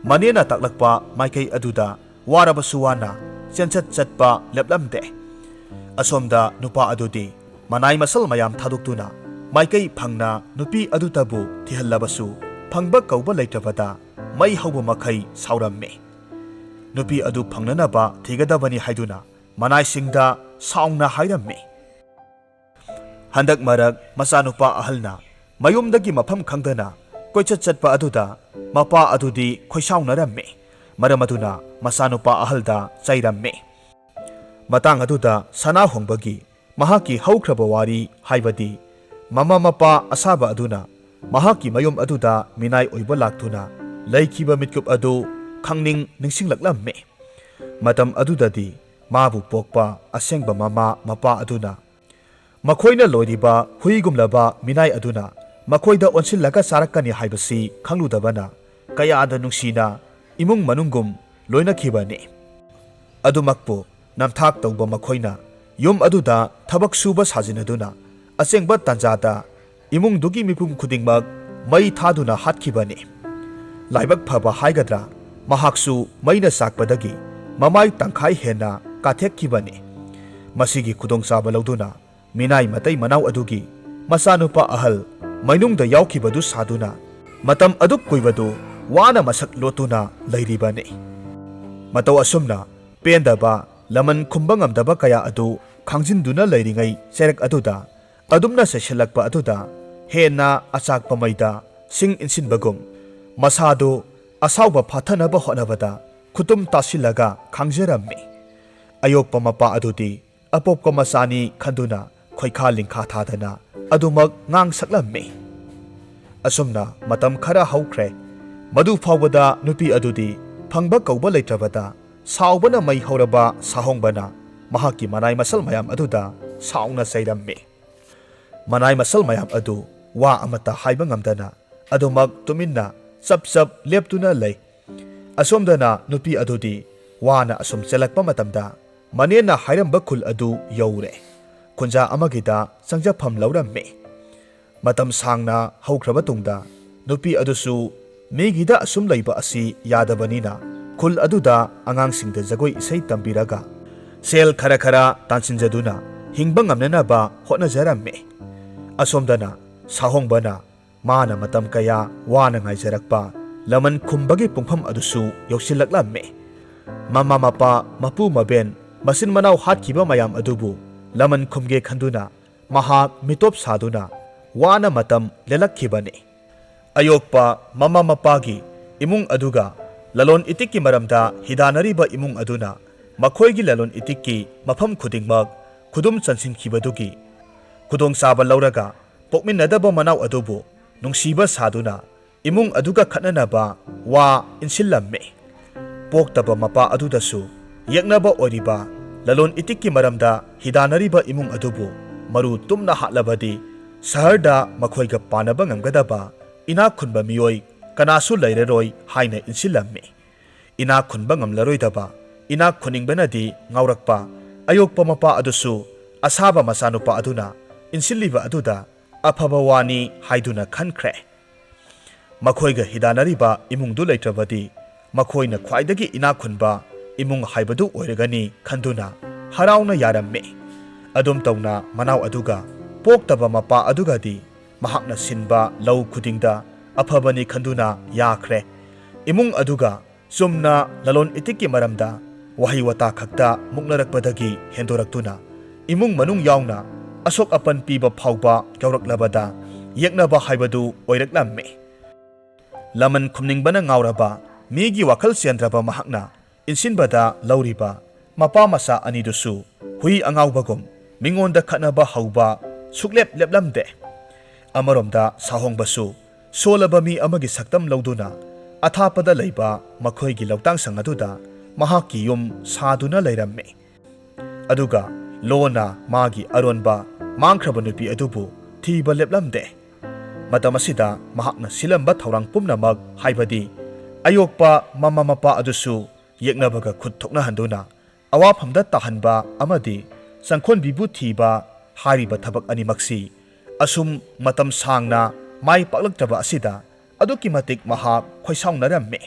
ꯃꯅꯦꯅ ꯇꯥꯛꯂꯛꯄ ꯃꯥꯏꯀꯩ ꯑꯗꯨꯗ ꯋꯥꯔꯕꯁꯨ ꯋꯥꯅ ꯆꯦꯟꯆꯠ ꯆꯠꯄ ꯂꯦꯞꯂꯝꯗꯦ꯫ ꯑꯁꯣꯝꯗ ꯅꯨꯄꯥ ꯑꯗꯨꯗꯤ ꯃꯅꯥꯏ ꯃꯁꯜ ꯃꯌꯥꯝ ꯊꯥꯗꯣꯛꯇꯨꯅ ꯃꯥꯏꯀꯩ ꯐꯪꯅ ꯅꯨꯄꯤ ꯑꯗꯨꯇꯕꯨ ꯊꯤꯍꯜꯂꯕꯁꯨ ꯐꯪꯕ ꯀꯧꯕ ꯂꯩꯇ꯭ꯔꯕꯗ ꯃꯩ ꯍꯧꯕ ꯃꯈꯩ ꯁꯥꯎꯔꯝꯃꯤ꯫ ꯅꯨꯄꯤ ꯑꯗꯨ ꯐꯪꯅꯅꯕ ꯊꯤꯒꯗꯕꯅꯤ ꯍꯥꯏꯗꯨꯅ ꯃꯅꯥꯏꯁꯤꯡꯗ ꯁꯥꯎꯅ ꯍꯥꯏꯔꯝꯃꯤ꯫ ꯍꯟꯗꯛ ꯃꯔꯛ ꯃꯆꯥꯅꯨꯄꯥ ꯑꯍꯜꯅ ꯃꯌꯨꯝꯗꯒꯤ ꯃꯐꯝ ꯈꯪꯗꯅ ꯀꯣꯏꯆꯠ ꯆꯠꯄ ꯑꯗꯨꯗ ꯃꯄꯥ ꯑꯗꯨꯗꯤ ꯈꯣꯏꯁꯥꯎꯅꯔꯝꯃꯤ꯫ ꯃꯔꯝ ꯑꯗꯨꯅ ꯃꯆꯥꯅꯨꯄꯥ ꯑꯍꯜꯗ ꯆꯩꯔꯝꯃꯤ꯫ ꯃꯇꯥꯡ ꯑꯗꯨꯗ ꯁꯅꯥ ꯍꯣꯡꯕꯒꯤ ꯃꯍꯥꯛꯀꯤ ꯍꯧꯈ꯭ꯔꯕ ꯋꯥꯔꯤ, ꯍꯥꯏꯕꯗꯤ ꯃꯃꯥ ꯃꯄꯥ ꯑꯁꯥꯕ ꯑꯗꯨꯅ ꯃꯍꯥꯛꯀꯤ ꯃꯌꯨꯝ ꯑꯗꯨꯗ ꯃꯤꯅꯥꯏ ꯑꯣꯏꯕ ꯂꯥꯛꯇꯨꯅ ꯂꯩꯈꯤꯕ ꯃꯤꯠꯀꯨꯞ ꯑꯗꯨ ꯈꯪꯅꯤꯡ ꯅꯤꯡꯁꯤꯡꯂꯛꯂꯝꯃꯤ꯫ ꯃꯇꯝ ꯑꯗꯨꯗꯗꯤ ꯃꯥꯕꯨ ꯄꯣꯛꯄ ꯑꯁꯦꯡꯕ ꯃꯃꯥ ꯃꯄꯥ ꯑꯗꯨꯅ ꯃꯈꯣꯏꯅ ꯂꯣꯏꯔꯤꯕ ꯍꯨꯏꯒꯨꯝꯂꯕ ꯃꯤꯅꯥꯏ ꯑꯗꯨꯅ ꯃꯈꯣꯏꯗ ꯑꯣꯟꯁꯤꯜꯂꯒ ꯆꯥꯔꯛꯀꯅꯤ ꯍꯥꯏꯕꯁꯤ ꯈꯪꯂꯨꯗꯕꯅ ꯀꯌꯥꯗ ꯅꯨꯡꯁꯤꯅ ꯏꯃꯨꯡ ꯃꯅꯨꯡꯒꯨꯝ ꯂꯣꯏꯅꯈꯤꯕꯅꯤ꯫ ꯑꯗꯨꯃꯛꯄꯨ ꯅꯝꯊꯥꯛ ꯇꯧꯕ ꯃꯈꯣꯏꯅ ꯌꯨꯝ ꯑꯗꯨꯗ ꯊꯕꯛ ꯁꯨꯕ ꯁꯥꯖꯤꯟꯅꯗꯨꯅ ꯑꯁꯦꯡꯕ ꯇꯥꯟꯖꯥꯗ ꯏꯃꯨꯡꯗꯨꯒꯤ ꯃꯤꯄꯨꯝ ꯈꯨꯗꯤꯡꯃꯛ ꯃꯩ ꯊꯥꯗꯨꯅ ꯍꯥꯠꯈꯤꯕꯅꯤ꯫ ꯂꯥꯏꯕꯛ ꯐꯕ ꯍꯥꯏꯒꯗ꯭ꯔꯥ, ꯃꯍꯥꯛꯁꯨ ꯃꯩꯅ ꯆꯥꯛꯄꯗꯒꯤ ꯃꯃꯥꯏ ꯇꯪꯈꯥꯏ ꯍꯦꯟꯅ ꯀꯥꯊꯦꯛꯈꯤꯕꯅꯤ꯫ ꯃꯁꯤꯒꯤ ꯈꯨꯗꯣꯡꯆꯥꯕ ꯂꯧꯗꯨꯅ ꯃꯤꯅꯥꯏ ꯃꯇꯩ ꯃꯅꯥꯎ ꯑꯗꯨꯒꯤ ꯃꯆꯥꯅꯨꯄꯥ ꯑꯍꯜ ꯃꯩꯅꯨꯡꯗ ꯌꯥꯎꯈꯤꯕꯗꯨ ꯁꯥꯗꯨꯅ ꯃꯇꯝ ꯑꯗꯨꯛ ꯀꯨꯏꯕꯗꯨ ꯋꯥꯅ ꯃꯁꯛ ꯂꯣꯠꯇꯨꯅ ꯂꯩꯔꯤꯕꯅꯤ꯫ ꯃꯇꯧ ꯑꯁꯨꯝꯅ ꯄꯦꯟꯗꯕ, ꯂꯃꯟ ꯈꯨꯝꯕ ꯉꯝꯗꯕ ꯀꯌꯥ ꯑꯗꯨ ꯈꯥꯡꯖꯤꯟꯗꯨꯅ ꯂꯩꯔꯤꯉꯩ ꯆꯩꯔꯛ ꯑꯗꯨꯗ ꯑꯗꯨꯝꯅ ꯆꯩꯁꯤꯜꯂꯛꯄ ꯑꯗꯨꯗ ꯍꯦꯟꯅ ꯑꯆꯥꯛꯄ ꯃꯩꯗ ꯁꯤꯡ ꯏꯟꯁꯤꯟꯕꯒꯨꯝ ꯃꯁꯥꯗꯨ ꯑꯁꯥꯎꯕ ꯐꯥꯊꯅꯕ ꯍꯣꯠꯅꯕꯗ ꯈꯨꯇꯨꯝ ꯇꯥꯁꯤꯜꯂꯒ ꯈꯥꯡꯖꯔꯝꯃꯤ꯫ ꯑꯌꯣꯛꯄ ꯃꯄꯥ ꯑꯗꯨꯗꯤ ꯑꯄꯣꯛꯄ ꯃꯆꯥꯅꯤ ꯈꯟꯗꯨꯅ ꯈꯣꯏꯈꯥ ꯂꯤꯡꯈꯥ ꯊꯥꯗꯅ ꯑꯗꯨꯃꯛ ꯉꯥꯡ ꯁꯛꯂꯝꯃꯤ꯫ ꯑꯁꯨꯝꯅ ꯃꯇꯝ ꯈꯔ ꯍꯧꯈ꯭ꯔꯦ꯫ ꯃꯗꯨ ꯐꯥꯎꯕꯗ ꯅꯨꯄꯤ ꯑꯗꯨꯗꯤ ꯐꯪꯕ ꯀꯧꯕ ꯂꯩꯇ꯭ꯔꯕꯗ ꯁꯥꯎꯕꯅ ꯃꯩ ꯍꯧꯔꯕ ꯁꯥꯍꯣꯡꯕꯅ ꯃꯍꯥꯛꯀꯤ ꯃꯅꯥꯏ ꯃꯁꯜ ꯃꯌꯥꯝ ꯑꯗꯨꯗ ꯁꯥꯎꯅ ꯆꯩꯔꯝꯃꯤ꯫ ꯃꯅꯥꯏ ꯃꯁꯜ ꯃꯌꯥꯝ ꯑꯗꯨ ꯋꯥ ꯑꯃꯠꯇ ꯍꯥꯏꯕ ꯉꯝꯗꯅ ꯑꯗꯨꯃꯛ ꯇꯨꯃꯤꯟꯅ ꯆꯞ ꯆꯞ ꯂꯦꯞꯇꯨꯅ ꯂꯩ꯫ ꯑꯁꯣꯝꯗꯅ ꯅꯨꯄꯤ ꯑꯗꯨꯗꯤ ꯋꯥꯅ ꯑꯁꯨꯝ ꯆꯦꯜꯂꯛꯄ ꯃꯇꯝꯗ ꯃꯅꯦꯅ ꯍꯥꯏꯔꯝꯕ ꯈꯨꯜ ꯑꯗꯨ ꯌꯧꯔꯦ꯫ ꯈꯨꯟꯖꯥ ꯑꯃꯒꯤꯗ ꯆꯪꯖꯐꯝ ꯂꯧꯔꯝꯃꯤ꯫ ꯃꯇꯝ ꯁꯥꯡꯅ ꯍꯧꯈ꯭ꯔꯕ ꯇꯨꯡꯗ, ꯅꯨꯄꯤ ꯑꯗꯨꯁꯨ ꯃꯤꯒꯤꯗ ꯑꯁꯨꯝ ꯂꯩꯕ ꯑꯁꯤ ꯌꯥꯗꯕꯅꯤꯅ, ꯈꯨꯜ ꯑꯗꯨꯗ ꯑꯉꯥꯡꯁꯤꯡꯗ ꯖꯒꯣꯏ ꯏꯁꯩ ꯇꯝꯕꯤꯔꯒ, ꯁꯦꯜ ꯈꯔ ꯈꯔ ꯇꯥꯟꯁꯤꯟꯖꯗꯨꯅ ꯍꯤꯡꯕ ꯉꯝꯅꯅꯕ ꯍꯣꯠꯅꯖꯔꯝꯃꯤ꯫ ꯑꯁꯣꯝꯗꯅ ꯁꯥꯍꯣꯡꯕꯅ ꯃꯥꯅ ꯃꯇꯝ ꯀꯌꯥ ꯋꯥꯅ ꯉꯥꯏꯖꯔꯛꯄ ꯂꯃꯟ ꯈꯨꯝꯕꯒꯤ ꯄꯨꯡꯐꯝ ꯑꯗꯨꯁꯨ ꯌꯧꯁꯤꯜꯂꯛꯂꯝꯃꯤ꯫ ꯃꯃꯥ ꯃꯄꯥ, ꯃꯄꯨ ꯃꯕꯦꯟ, ꯃꯆꯤꯟ ꯃꯅꯥꯎ ꯍꯥꯠꯈꯤꯕ ꯃꯌꯥꯝ ꯑꯗꯨꯕꯨ ꯂꯃꯟ ꯈꯨꯝꯒꯦ ꯈꯟꯗꯨꯅ ꯃꯍꯥꯛ ꯃꯤꯇꯣꯞ ꯁꯥꯗꯨꯅ ꯋꯥꯅ ꯃꯇꯝ ꯂꯦꯜꯂꯛꯈꯤꯕꯅꯤ꯫ ꯑꯌꯣꯛꯄ ꯃꯃꯥ ꯃꯄꯥꯒꯤ ꯏꯃꯨꯡ ꯑꯗꯨꯒ ꯂꯂꯣꯟ ꯏꯇꯤꯛꯀꯤ ꯃꯔꯝꯗ ꯍꯤꯗꯥꯟꯅꯔꯤꯕ ꯏꯃꯨꯡ ꯑꯗꯨꯅ ꯃꯈꯣꯏꯒꯤ ꯂꯂꯣꯟ ꯏꯇꯤꯛꯀꯤ ꯃꯐꯝ ꯈꯨꯗꯤꯡꯃꯛ ꯈꯨꯗꯨꯝ ꯆꯟꯁꯤꯟꯈꯤꯕꯗꯨꯒꯤ ꯈꯨꯗꯣꯡꯆꯥꯕ ꯂꯧꯔꯒ ꯄꯣꯛꯃꯤꯟꯅꯗꯕ ꯃꯅꯥꯎ ꯑꯗꯨꯕꯨ ꯅꯨꯡꯁꯤꯕ ꯁꯥꯗꯨꯅ ꯏꯃꯨꯡ ꯑꯗꯨꯒ ꯈꯠꯅꯅꯕ ꯋꯥ ꯏꯟꯁꯤꯜꯂꯝꯃꯤ꯫ ꯄꯣꯛꯇꯕ ꯃꯄꯥ ꯑꯗꯨꯗꯁꯨ ꯌꯦꯛꯅꯕ ꯑꯣꯏꯔꯤꯕ ꯂꯂꯣꯟ ꯏꯇꯤꯛꯀꯤ ꯃꯔꯝꯗ ꯍꯤꯗꯥꯟꯅꯔꯤꯕ ꯏꯃꯨꯡ ꯑꯗꯨꯕꯨ ꯃꯔꯨ ꯇꯨꯝꯅ ꯍꯥꯠꯂꯕꯗꯤ ꯁꯍꯔꯗ ꯃꯈꯣꯏꯒ ꯄꯥꯟꯅꯕ ꯉꯝꯒꯗꯕ ꯏꯅꯥꯛ ꯈꯨꯟꯕ ꯃꯤꯑꯣꯏ ꯀꯅꯥꯁꯨ ꯂꯩꯔꯔꯣꯏ ꯍꯥꯏꯅ ꯏꯟꯁꯤꯜꯂꯝꯃꯤ꯫ ꯏꯅꯥꯛ ꯈꯨꯟꯕ ꯉꯝꯂꯔꯣꯏꯗꯕ, ꯏꯅꯥꯛ ꯈꯨꯟꯅꯤꯡꯕꯅꯗꯤ ꯉꯥꯎꯔꯛꯄ ꯑꯌꯣꯛꯄ ꯃꯄꯥ ꯑꯗꯨꯁꯨ ꯑꯁꯥꯕ ꯃꯆꯥꯅꯨꯄꯥ ꯑꯗꯨꯅ ꯏꯟꯁꯤꯜꯂꯤꯕ ꯑꯗꯨꯗ ꯑꯐꯕ ꯋꯥꯅꯤ ꯍꯥꯏꯗꯨꯅ ꯈꯟꯈ꯭ꯔꯦ꯫ ꯃꯈꯣꯏꯒ ꯍꯤꯗꯥꯟꯅꯔꯤꯕ ꯏꯃꯨꯡꯗꯨ ꯂꯩꯇ꯭ꯔꯕꯗꯤ ꯃꯈꯣꯏꯅ ꯈ꯭ꯋꯥꯏꯗꯒꯤ ꯏꯅꯥꯛ ꯈꯨꯟꯕ ꯏꯃꯨꯡ ꯍꯥꯏꯕꯗꯨ ꯑꯣꯏꯔꯒꯅꯤ ꯈꯟꯗꯨꯅ ꯍꯔꯥꯎꯅ ꯌꯥꯔꯝꯃꯤ꯫ ꯑꯗꯨꯝ ꯇꯧꯅ ꯃꯅꯥꯎ ꯑꯗꯨꯒ ꯄꯣꯛꯇꯕ ꯃꯄꯥ ꯑꯗꯨꯒꯗꯤ ꯃꯍꯥꯛꯅ ꯁꯤꯟꯕ ꯂꯧ ꯈꯨꯗꯤꯡꯗ ꯑꯐꯕꯅꯤ ꯈꯟꯗꯨꯅ ꯌꯥꯈ꯭ꯔꯦ꯫ ꯏꯃꯨꯡ ꯑꯗꯨꯒ ꯆꯨꯝꯅ ꯂꯂꯣꯟ ꯏꯇꯤꯛꯀꯤ ꯃꯔꯝꯗ ꯋꯥꯍꯩ ꯋꯥꯇꯥ ꯈꯛꯇ ꯃꯨꯛꯅꯔꯛꯄꯗꯒꯤ ꯍꯦꯟꯗꯣꯔꯛꯇꯨꯅ ꯏꯃꯨꯡ ꯃꯅꯨꯡ ꯌꯥꯎꯅ ꯑꯁꯣꯛ ꯑꯄꯟ ꯄꯤꯕ ꯐꯥꯎꯕ ꯌꯥꯎꯔꯛꯂꯕꯗ ꯌꯦꯛꯅꯕ ꯍꯥꯏꯕꯗꯨ ꯑꯣꯏꯔꯛꯂꯝꯃꯤ꯫ ꯂꯃꯟ ꯈꯨꯝꯅꯤꯡꯕꯅ ꯉꯥꯎꯔꯕ ꯃꯤꯒꯤ ꯋꯥꯈꯜ ꯆꯦꯟꯗ꯭ꯔꯕ ꯃꯍꯥꯛꯅ ꯏꯟꯁꯤꯟꯕꯗ ꯂꯧꯔꯤꯕ ꯃꯄꯥ ꯃꯆꯥ ꯑꯅꯤꯗꯨꯁꯨ ꯍꯨꯏ ꯑꯉꯥꯎꯕꯒꯨꯝ ꯃꯤꯉꯣꯟꯗ ꯈꯠꯅꯕ ꯍꯧꯕ ꯁꯨꯛꯂꯦꯞ ꯂꯦꯞꯂꯝꯗꯦ꯫ ꯑꯃꯔꯣꯝꯗ ꯁꯥꯍꯣꯡꯕꯁꯨ ꯁꯣꯜꯂꯕ ꯃꯤ ꯑꯃꯒꯤ ꯁꯛꯇꯝ ꯂꯧꯗꯨꯅ ꯑꯊꯥꯞꯄꯗ ꯂꯩꯕ ꯃꯈꯣꯏꯒꯤ ꯂꯧꯇꯥꯡꯁꯪ ꯑꯗꯨꯗ ꯃꯍꯥꯛꯀꯤ ꯌꯨꯝ ꯁꯥꯗꯨꯅ ꯂꯩꯔꯝꯃꯤ꯫ ꯑꯗꯨꯒ ꯂꯣꯟꯅ ꯃꯥꯒꯤ ꯑꯔꯣꯟꯕ ꯃꯥꯡꯈ꯭ꯔꯕ ꯅꯨꯄꯤ ꯑꯗꯨꯕꯨ ꯊꯤꯕ ꯂꯦꯞꯂꯝꯗꯦ꯫ ꯃꯇꯝ ꯑꯁꯤꯗ ꯃꯍꯥꯛꯅ ꯁꯤꯜꯂꯝꯕ ꯊꯧꯔꯥꯡ ꯄꯨꯝꯅꯃꯛ, ꯍꯥꯏꯕꯗꯤ ꯑꯌꯣꯛꯄ ꯃꯃꯥ ꯃꯄꯥ ꯑꯗꯨꯁꯨ ꯌꯦꯛꯅꯕꯒ ꯈꯨꯠ ꯊꯣꯛꯅꯍꯟꯗꯨꯅ ꯑꯋꯥꯐꯝꯗ ꯇꯥꯍꯟꯕ ꯑꯃꯗꯤ ꯆꯪꯈꯣꯟꯕꯤꯕꯨ ꯊꯤꯕ ꯍꯥꯏꯔꯤꯕ ꯊꯕꯛ ꯑꯅꯤꯃꯛꯁꯤ ꯑꯁꯨꯝ ꯃꯇꯝ ꯁꯥꯡꯅ ꯃꯥꯏ ꯄꯥꯛꯂꯛꯇ꯭ꯔꯕ ꯑꯁꯤꯗ ꯑꯗꯨꯛꯀꯤ ꯃꯇꯤꯛ ꯃꯍꯥꯛ ꯈꯣꯏꯁꯥꯎꯅꯔꯝꯃꯤ꯫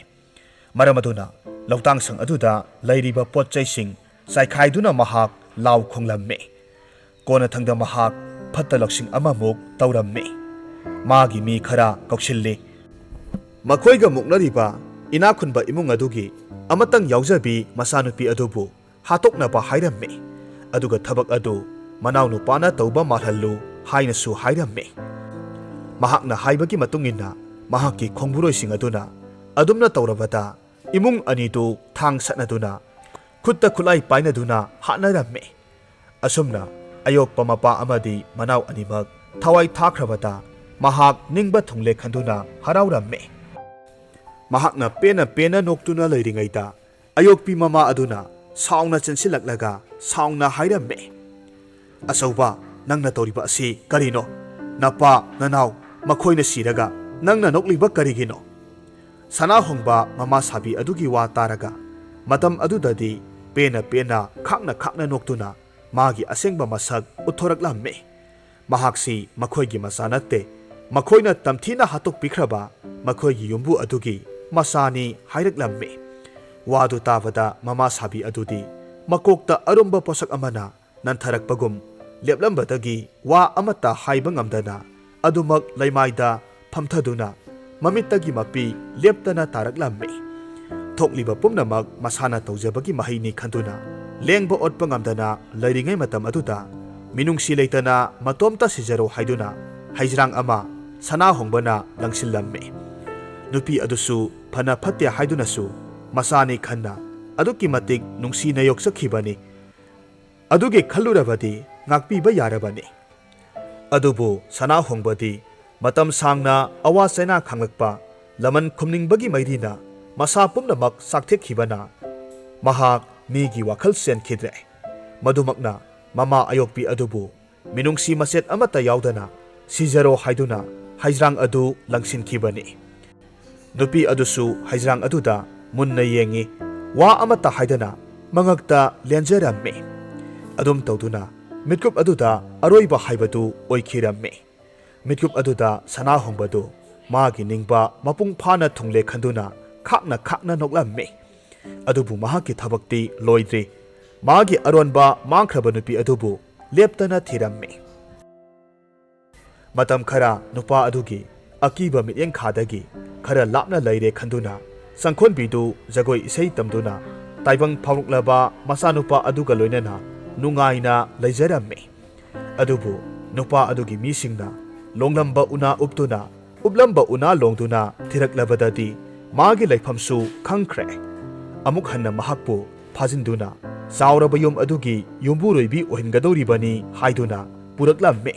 ꯃꯔꯝ ꯑꯗꯨꯅ ꯂꯧꯇꯥꯡꯁꯪ ꯑꯗꯨꯗ ꯂꯩꯔꯤꯕ ꯄꯣꯠ ꯆꯩꯁꯤꯡ ꯆꯥꯏꯈꯥꯏꯗꯨꯅ ꯃꯍꯥꯛ ꯂꯥꯎ ꯈꯣꯡꯂꯝꯃꯤ꯫ ꯀꯣꯟꯅꯊꯪꯗ ꯃꯍꯥꯛ ꯐꯠꯇ ꯂꯧꯁꯤꯡ ꯑꯃꯃꯨꯛ ꯇꯧꯔꯝꯃꯤ꯫ ꯃꯥꯒꯤ ꯃꯤ ꯈꯔ ꯀꯧꯁꯤꯜꯂꯤ꯫ ꯃꯈꯣꯏꯒ ꯃꯨꯛꯅꯔꯤꯕ ꯏꯅꯥꯛ ꯈꯨꯟꯕ ꯏꯃꯨꯡ ꯑꯗꯨꯒꯤ ꯑꯃꯇꯪ ꯌꯥꯎꯖꯕꯤ ꯃꯆꯥꯅꯨꯄꯤ ꯑꯗꯨꯕꯨ ꯍꯥꯠꯇꯣꯛꯅꯕ ꯍꯥꯏꯔꯝꯃꯤ꯫ ꯑꯗꯨꯒ ꯊꯕꯛ ꯑꯗꯨ ꯃꯅꯥꯎꯅꯨꯄꯥꯅ ꯇꯧꯕ ꯃꯥꯜꯍꯜꯂꯨ ꯍꯥꯏꯅꯁꯨ ꯍꯥꯏꯔꯝꯃꯤ꯫ ꯃꯍꯥꯛꯅ ꯍꯥꯏꯕꯒꯤ ꯃꯇꯨꯡ ꯏꯟꯅ ꯃꯍꯥꯛꯀꯤ ꯈꯣꯡꯕꯨꯔꯣꯏꯁꯤꯡ ꯑꯗꯨꯅ ꯑꯗꯨꯝꯅ ꯇꯧꯔꯕꯗ ꯏꯃꯨꯡ ꯑꯅꯤꯗꯨ ꯊꯥꯡ ꯁꯠꯅꯗꯨꯅ ꯈꯨꯠꯇ ꯈꯨꯠꯂꯥꯏ ꯄꯥꯏꯅꯗꯨꯅ ꯍꯥꯠꯅꯔꯝꯃꯤ꯫ ꯑꯁꯨꯝꯅ ꯑꯌꯣꯛꯄ ꯃꯄꯥ ꯑꯃꯗꯤ ꯃꯅꯥꯎ ꯑꯅꯤꯃꯛ ꯊꯋꯥꯏ ꯊꯥꯈ꯭ꯔꯕꯗ ꯃꯍꯥꯛ ꯅꯤꯡꯕ ꯊꯨꯡꯂꯦ ꯈꯟꯗꯨꯅ ꯍꯔꯥꯎꯔꯝꯃꯤ꯫ ꯃꯍꯥꯛꯅ ꯄꯦꯟꯅ ꯄꯦꯟꯅ ꯅꯣꯛꯇꯨꯅ ꯂꯩꯔꯤꯉꯩꯗ ꯑꯌꯣꯛꯄꯤ ꯃꯃꯥ ꯑꯗꯨꯅ ꯁꯥꯎꯅ ꯆꯦꯟꯁꯤꯜꯂꯛꯂꯒ ꯁꯥꯎꯅ ꯍꯥꯏꯔꯝꯃꯤ, "ꯑꯆꯧꯕ, ꯅꯪꯅ ꯇꯧꯔꯤꯕ ꯑꯁꯤ ꯀꯔꯤꯅꯣ? ꯅꯄꯥ, ꯅꯅꯥꯎ, ꯃꯈꯣꯏꯅ ꯁꯤꯔꯒ ꯅꯪꯅ ꯅꯣꯛꯂꯤꯕ ꯀꯔꯤꯒꯤꯅꯣ?" ꯁꯅꯥꯍꯣꯡꯕ ꯃꯃꯥ ꯁꯥꯕꯤ ꯑꯗꯨꯒꯤ ꯋꯥ ꯇꯥꯔꯒ ꯃꯇꯝ ꯑꯗꯨꯗꯗꯤ ꯄꯦꯟꯅ ꯄꯦꯟꯅ ꯈꯥꯛꯅ ꯈꯥꯛꯅ ꯅꯣꯛꯇꯨꯅ ꯃꯥꯒꯤ ꯑꯁꯦꯡꯕ ꯃꯁꯛ ꯎꯠꯊꯣꯔꯛꯂꯝꯃꯤ꯫ ꯃꯍꯥꯛꯁꯤ ꯃꯈꯣꯏꯒꯤ ꯃꯆꯥ ꯅꯠꯇꯦ, ꯃꯈꯣꯏꯅ ꯇꯝꯊꯤꯅ ꯍꯥꯠꯇꯣꯛꯄꯤꯈ꯭ꯔꯕ ꯃꯈꯣꯏꯒꯤ ꯌꯨꯝꯕꯨ ꯑꯗꯨꯒꯤ ꯃꯆꯥꯅꯤ ꯍꯥꯏꯔꯛꯂꯝꯃꯤ꯫ ꯋꯥꯗꯨ ꯇꯥꯕꯗ ꯃꯃꯥ ꯁꯥꯕꯤ ꯑꯗꯨꯗꯤ ꯃꯀꯣꯛꯇ ꯑꯔꯨꯝꯕ ꯄꯣꯠꯁꯛ ꯑꯃꯅ ꯅꯟꯊꯔꯛꯄꯒꯨꯝ ꯂꯦꯞꯂꯝꯕꯗꯒꯤ ꯋꯥ ꯑꯃꯠꯇ ꯍꯥꯏꯕ ꯉꯝꯗꯅ ꯑꯗꯨꯃꯛ ꯂꯩꯃꯥꯏꯗ ꯐꯝꯊꯗꯨꯅ ꯃꯃꯤꯠꯇꯒꯤ ꯃꯄꯤ ꯂꯦꯞꯇꯅ ꯇꯥꯔꯛꯂꯝꯃꯤ꯫ ꯊꯣꯛꯂꯤꯕ ꯄꯨꯝꯅꯃꯛ ꯃꯁꯥꯅ ꯇꯧꯖꯕꯒꯤ ꯃꯍꯩꯅꯤ ꯈꯟꯗꯨꯅ ꯂꯦꯡꯕ ꯑꯣꯠꯄ ꯉꯝꯗꯅ ꯂꯩꯔꯤꯉꯩ ꯃꯇꯝ ꯑꯗꯨꯗ ꯃꯤꯅꯨꯡꯁꯤ ꯂꯩꯇꯅ ꯃꯇꯣꯝꯇ ꯁꯤꯖꯔꯣ ꯍꯥꯏꯗꯨꯅ ꯍꯩꯖ꯭ꯔꯥꯡ ꯑꯃ ꯁꯅꯥꯍꯣꯡꯕꯅ ꯂꯪꯁꯤꯜꯂꯝꯃꯤ꯫ ꯅꯨꯄꯤ ꯑꯗꯨꯁꯨ ꯐꯅ ꯐꯠꯇꯦ ꯍꯥꯏꯗꯨꯅꯁꯨ ꯃꯆꯥꯅꯤ ꯈꯟꯅ ꯑꯗꯨꯛꯀꯤ ꯃꯇꯤꯛ ꯅꯨꯡꯁꯤꯅ ꯌꯣꯛꯆꯈꯤꯕꯅꯤ꯫ ꯑꯗꯨꯒꯤ ꯈꯜꯂꯨꯔꯕꯗꯤ ꯉꯥꯛꯄꯤꯕ ꯌꯥꯔꯕꯅꯤ꯫ ꯑꯗꯨꯕꯨ ꯁꯅꯥꯍꯣꯡꯕꯗꯤ ꯃꯇꯝ ꯁꯥꯡꯅ ꯑꯋꯥ ꯆꯩꯅꯥ ꯈꯥꯡꯂꯛꯄ ꯂꯃꯟ ꯈꯨꯝꯅꯤꯡꯕꯒꯤ ꯃꯩꯔꯤꯅ ꯃꯁꯥ ꯄꯨꯝꯅꯃꯛ ꯆꯥꯛꯊꯦꯛꯈꯤꯕꯅ ꯃꯍꯥꯛ ꯃꯤꯒꯤ ꯋꯥꯈꯜ ꯆꯦꯟꯈꯤꯗ꯭ꯔꯦ꯫ ꯃꯗꯨꯃꯛꯅ ꯃꯃꯥ ꯑꯌꯣꯛꯄꯤ ꯑꯗꯨꯕꯨ ꯃꯤꯅꯨꯡꯁꯤ ꯃꯆꯦꯠ ꯑꯃꯠꯇ ꯌꯥꯎꯗꯅ ꯁꯤꯖꯔꯣ ꯍꯥꯏꯗꯨꯅ ꯍꯩꯖ꯭ꯔꯥꯡ ꯑꯗꯨ ꯂꯪꯁꯤꯟꯈꯤꯕꯅꯤ꯫ ꯅꯨꯄꯤ ꯑꯗꯨꯁꯨ ꯍꯩꯖ꯭ꯔꯥꯡ ꯑꯗꯨꯗ ꯃꯨꯟꯅ ꯌꯦꯡꯉꯤ꯫ ꯋꯥ ꯑꯃꯠꯇ ꯍꯥꯏꯗꯅ ꯃꯉꯛꯇ ꯂꯦꯟꯖꯔꯝꯃꯤ꯫ ꯑꯗꯨꯝ ꯇꯧꯗꯨꯅ ꯃꯤꯠꯀꯨꯞ ꯑꯗꯨꯗ ꯑꯔꯣꯏꯕ ꯍꯥꯏꯕꯗꯨ ꯑꯣꯏꯈꯤꯔꯝꯃꯤ꯫ ꯃꯤꯠꯀꯨꯞ ꯑꯗꯨꯗ ꯁꯅꯥꯍꯣꯡꯕꯗꯨ ꯃꯥꯒꯤ ꯅꯤꯡꯕ ꯃꯄꯨꯡ ꯐꯥꯅ ꯊꯨꯡꯂꯦ ꯈꯟꯗꯨꯅ ꯈꯥꯛꯅ ꯈꯥꯛꯅ ꯅꯣꯛꯂꯝꯃꯤ꯫ ꯑꯗꯨꯕꯨ ꯃꯍꯥꯛꯀꯤ ꯊꯕꯛꯇꯤ ꯂꯣꯏꯗ꯭ꯔꯤ꯫ ꯃꯥꯒꯤ ꯑꯔꯣꯟꯕ ꯃꯥꯡꯈ꯭ꯔꯕ ꯅꯨꯄꯤ ꯑꯗꯨꯕꯨ ꯂꯦꯞꯇꯅ ꯊꯤꯔꯝꯃꯤ꯫ ꯃꯇꯝ ꯈꯔ ꯅꯨꯄꯥ ꯑꯗꯨꯒꯤ ꯑꯀꯤꯕ ꯃꯤꯠꯌꯦꯡꯈꯥꯗꯒꯤ ꯈꯔ ꯂꯥꯞꯅ ꯂꯩꯔꯦ ꯈꯟꯗꯨꯅ ꯁꯪꯈꯣꯟꯕꯤꯗꯨ ꯖꯒꯣꯏ ꯏꯁꯩ ꯇꯝꯗꯨꯅ ꯇꯥꯏꯕꯪ ꯐꯥꯎꯔꯛꯂꯕ ꯃꯆꯥꯅꯨꯄꯥ ꯑꯗꯨꯒ ꯂꯣꯏꯅꯅ ꯅꯨꯡꯉꯥꯏꯅ ꯂꯩꯖꯔꯝꯃꯤ꯫ ꯑꯗꯨꯕꯨ ꯅꯨꯄꯥ ꯑꯗꯨꯒꯤ ꯃꯤꯁꯤꯡꯅ ꯂꯣꯡꯂꯝꯕ ꯎꯅꯥ ꯎꯞꯇꯨꯅ, ꯎꯞꯂꯝꯕ ꯎꯅꯥ ꯂꯣꯡꯗꯨꯅ ꯊꯤꯔꯛꯂꯕꯗꯗꯤ ꯃꯥꯒꯤ ꯂꯩꯐꯝꯁꯨ ꯈꯪꯈ꯭ꯔꯦ꯫ ꯑꯃꯨꯛ ꯍꯟꯅ ꯃꯍꯥꯛꯄꯨ ꯐꯥꯖꯤꯟꯗꯨꯅ ꯆꯥꯎꯔꯕ ꯌꯨꯝ ꯑꯗꯨꯒꯤ ꯌꯨꯝꯕꯨꯔꯣꯏꯕꯤ ꯑꯣꯏꯍꯟꯒꯗꯧꯔꯤꯕꯅꯤ ꯍꯥꯏꯗꯨꯅ ꯄꯨꯔꯛꯂꯝꯃꯤ꯫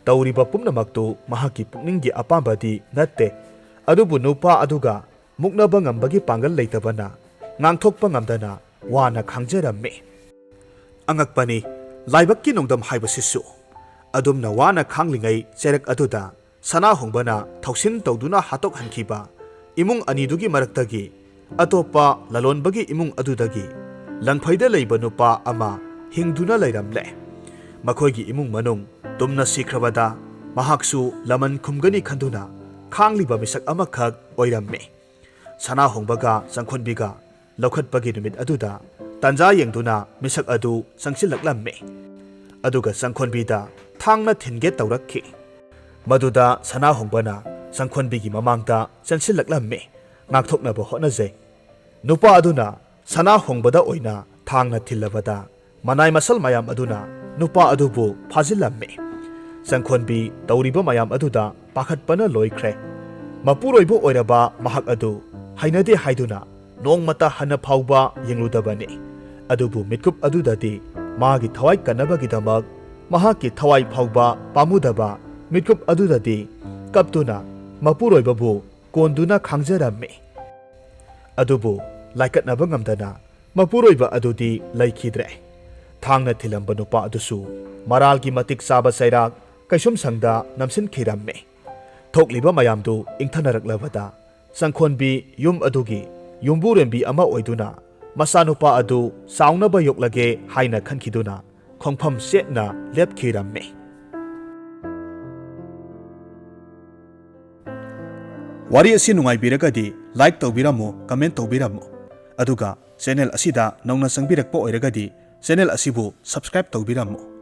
ꯇꯧꯔꯤꯕ ꯄꯨꯝꯅꯃꯛꯇꯨ ꯃꯍꯥꯛꯀꯤ ꯄꯨꯛꯅꯤꯡꯒꯤ ꯑꯄꯥꯝꯕꯗꯤ ꯅꯠꯇꯦ꯫ ꯑꯗꯨꯕꯨ ꯅꯨꯄꯥ ꯑꯗꯨꯒ ꯃꯨꯛꯅꯕ ꯉꯝꯕꯒꯤ ꯄꯥꯡꯒꯜ ꯂꯩꯇꯕꯅ ꯉꯥꯡꯊꯣꯛꯄ ꯉꯝꯗꯅ ꯋꯥꯅ ꯈꯥꯡꯖꯔꯝꯃꯤ꯫ ꯑꯉꯛꯄꯅꯤ, ꯂꯥꯏꯕꯛꯀꯤ ꯅꯣꯡꯗꯝ ꯍꯥꯏꯕꯁꯤꯁꯨ꯫ ꯑꯗꯨꯝꯅ ꯋꯥꯅ ꯈꯥꯡꯂꯤꯉꯩ ꯆꯩꯔꯛ ꯑꯗꯨꯗ ꯁꯅꯥꯍꯣꯡꯕꯅ ꯊꯧꯁꯤꯟ ꯇꯧꯗꯨꯅ ꯍꯥꯠꯇꯣꯛꯍꯟꯈꯤꯕ ꯏꯃꯨꯡ ꯑꯅꯤꯗꯨꯒꯤ ꯃꯔꯛꯇꯒꯤ ꯑꯇꯣꯞꯄ ꯂꯂꯣꯟꯕꯒꯤ ꯏꯃꯨꯡ ꯑꯗꯨꯗꯒꯤ ꯂꯪꯐꯩꯗ ꯂꯩꯕ ꯅꯨꯄꯥ ꯑꯃ ꯍꯤꯡꯗꯨꯅ ꯂꯩꯔꯝꯂꯦ꯫ ꯃꯈꯣꯏꯒꯤ ꯏꯃꯨꯡ ꯃꯅꯨꯡ ꯇꯨꯝꯅ ꯁꯤꯈ꯭ꯔꯕꯗ ꯃꯍꯥꯛꯁꯨ ꯂꯃꯟ ꯈꯨꯝꯒꯅꯤ ꯈꯟꯗꯨꯅ ꯈꯥꯡꯂꯤꯕ ꯃꯤꯁꯛ ꯑꯃꯈꯛ ꯑꯣꯏꯔꯝꯃꯤ꯫ ꯁꯅꯥꯍꯣꯡꯕꯒ ꯆꯪꯈꯣꯟꯕꯤꯒ ꯂꯧꯈꯠꯄꯒꯤ ꯅꯨꯃꯤꯠ ꯑꯗꯨꯗ ꯇꯥꯟꯖꯥ ꯌꯦꯡꯗꯨꯅ ꯃꯤꯁꯛ ꯑꯗꯨ ꯆꯪꯁꯤꯜꯂꯛꯂꯝꯃꯤ꯫ ꯑꯗꯨꯒ ꯆꯪꯈꯣꯟꯕꯤꯗ ꯊꯥꯡꯅ ꯊꯤꯟꯒꯦ ꯇꯧꯔꯛꯈꯤ꯫ ꯃꯗꯨꯗ ꯁꯅꯥꯍꯣꯡꯕꯅ ꯆꯪꯈꯣꯟꯕꯤꯒꯤ ꯃꯃꯥꯡꯗ ꯆꯦꯟꯁꯤꯜꯂꯛꯂꯝꯃꯤ꯫ ꯉꯥꯛꯊꯣꯛꯅꯕ ꯍꯣꯠꯅꯖꯩ꯫ ꯅꯨꯄꯥ ꯑꯗꯨꯅ ꯁꯅꯥꯍꯣꯡꯕꯗ ꯑꯣꯏꯅ ꯊꯥꯡꯅ ꯊꯤꯜꯂꯕꯗ ꯃꯅꯥꯏ ꯃꯁꯜ ꯃꯌꯥꯝ ꯑꯗꯨꯅ ꯅꯨꯄꯥ ꯑꯗꯨꯕꯨ ꯐꯥꯖꯤꯜꯂꯝꯃꯤ꯫ ꯆꯪꯈꯣꯟꯕꯤ ꯇꯧꯔꯤꯕ ꯃꯌꯥꯝ ꯑꯗꯨꯗ ꯄꯥꯈꯠꯄꯅ ꯂꯣꯏꯈ꯭ꯔꯦ꯫ ꯃꯄꯨꯔꯣꯏꯕ ꯑꯣꯏꯔꯕ ꯃꯍꯥꯛ ꯑꯗꯨ ꯍꯩꯅꯗꯦ ꯍꯥꯏꯗꯨꯅ ꯅꯣꯡꯃꯇ ꯍꯟꯅ ꯐꯥꯎꯕ ꯌꯦꯡꯂꯨꯗꯕꯅꯤ꯫ ꯑꯗꯨꯕꯨ ꯃꯤꯠꯀꯨꯞ ꯑꯗꯨꯗꯗꯤ ꯃꯥꯒꯤ ꯊꯋꯥꯏ ꯀꯟꯅꯕꯒꯤꯗꯃꯛ ꯃꯍꯥꯛꯀꯤ ꯊꯋꯥꯏ ꯐꯥꯎꯕ ꯄꯥꯝꯃꯨꯗꯕ ꯃꯤꯠꯀꯨꯞ ꯑꯗꯨꯗꯗꯤ ꯀꯞꯇꯨꯅ ꯃꯄꯨꯔꯣꯏꯕꯕꯨ ꯀꯣꯟꯗꯨꯅ ꯈꯥꯡꯖꯔꯝꯃꯤ꯫ ꯑꯗꯨꯕꯨ ꯂꯥꯏꯀꯠꯅꯕ ꯉꯝꯗꯅ ꯃꯄꯨꯔꯣꯏꯕ ꯑꯗꯨꯗꯤ ꯂꯩꯈꯤꯗ꯭ꯔꯦ꯫ ꯊꯥꯡꯅ ꯊꯤꯜꯂꯝꯕ ꯅꯨꯄꯥ ꯑꯗꯨꯁꯨ ꯃꯔꯥꯜꯒꯤ ꯃꯇꯤꯛ ꯆꯥꯕ ꯆꯩꯔꯥꯛ ꯀꯩꯁꯨꯝꯁꯪꯗ ꯅꯝꯁꯤꯟꯈꯤꯔꯝꯃꯤ꯫ ꯊꯣꯛꯂꯤꯕ ꯃꯌꯥꯝꯗꯨ ꯏꯪꯊꯅꯔꯛꯂꯕꯗ ꯆꯪꯈꯣꯟꯕꯤ ꯌꯨꯝ ꯑꯗꯨꯒꯤ ꯌꯨꯝꯕꯨꯔꯦꯝꯕꯤ ꯑꯃ ꯑꯣꯏꯗꯨꯅ ꯃꯆꯥꯅꯨꯄꯥ ꯑꯗꯨ ꯆꯥꯎꯅꯕ ꯌꯣꯛꯂꯒꯦ ꯍꯥꯏꯅ ꯈꯟꯈꯤꯗꯨꯅ ꯈꯣꯡꯐꯝ ꯆꯦꯠꯅ ꯂꯦꯞꯈꯤꯔꯝꯃꯤ꯫ ꯋꯥꯔꯤ ꯑꯁꯤ ꯅꯨꯡꯉꯥꯏꯕꯤꯔꯒꯗꯤ like ꯇꯧꯕꯤꯔꯝꯃꯨ, comment ꯇꯧꯕꯤꯔꯝꯃꯨ꯫ ꯑꯗꯨꯒ channel ꯑꯁꯤꯗ ꯅꯧꯅ ꯆꯪꯕꯤꯔꯛꯄ ꯑꯣꯏꯔꯒꯗꯤ channel ꯑꯁꯤꯕꯨ subscribe ꯇꯧꯕꯤꯔꯝꯃꯨ꯫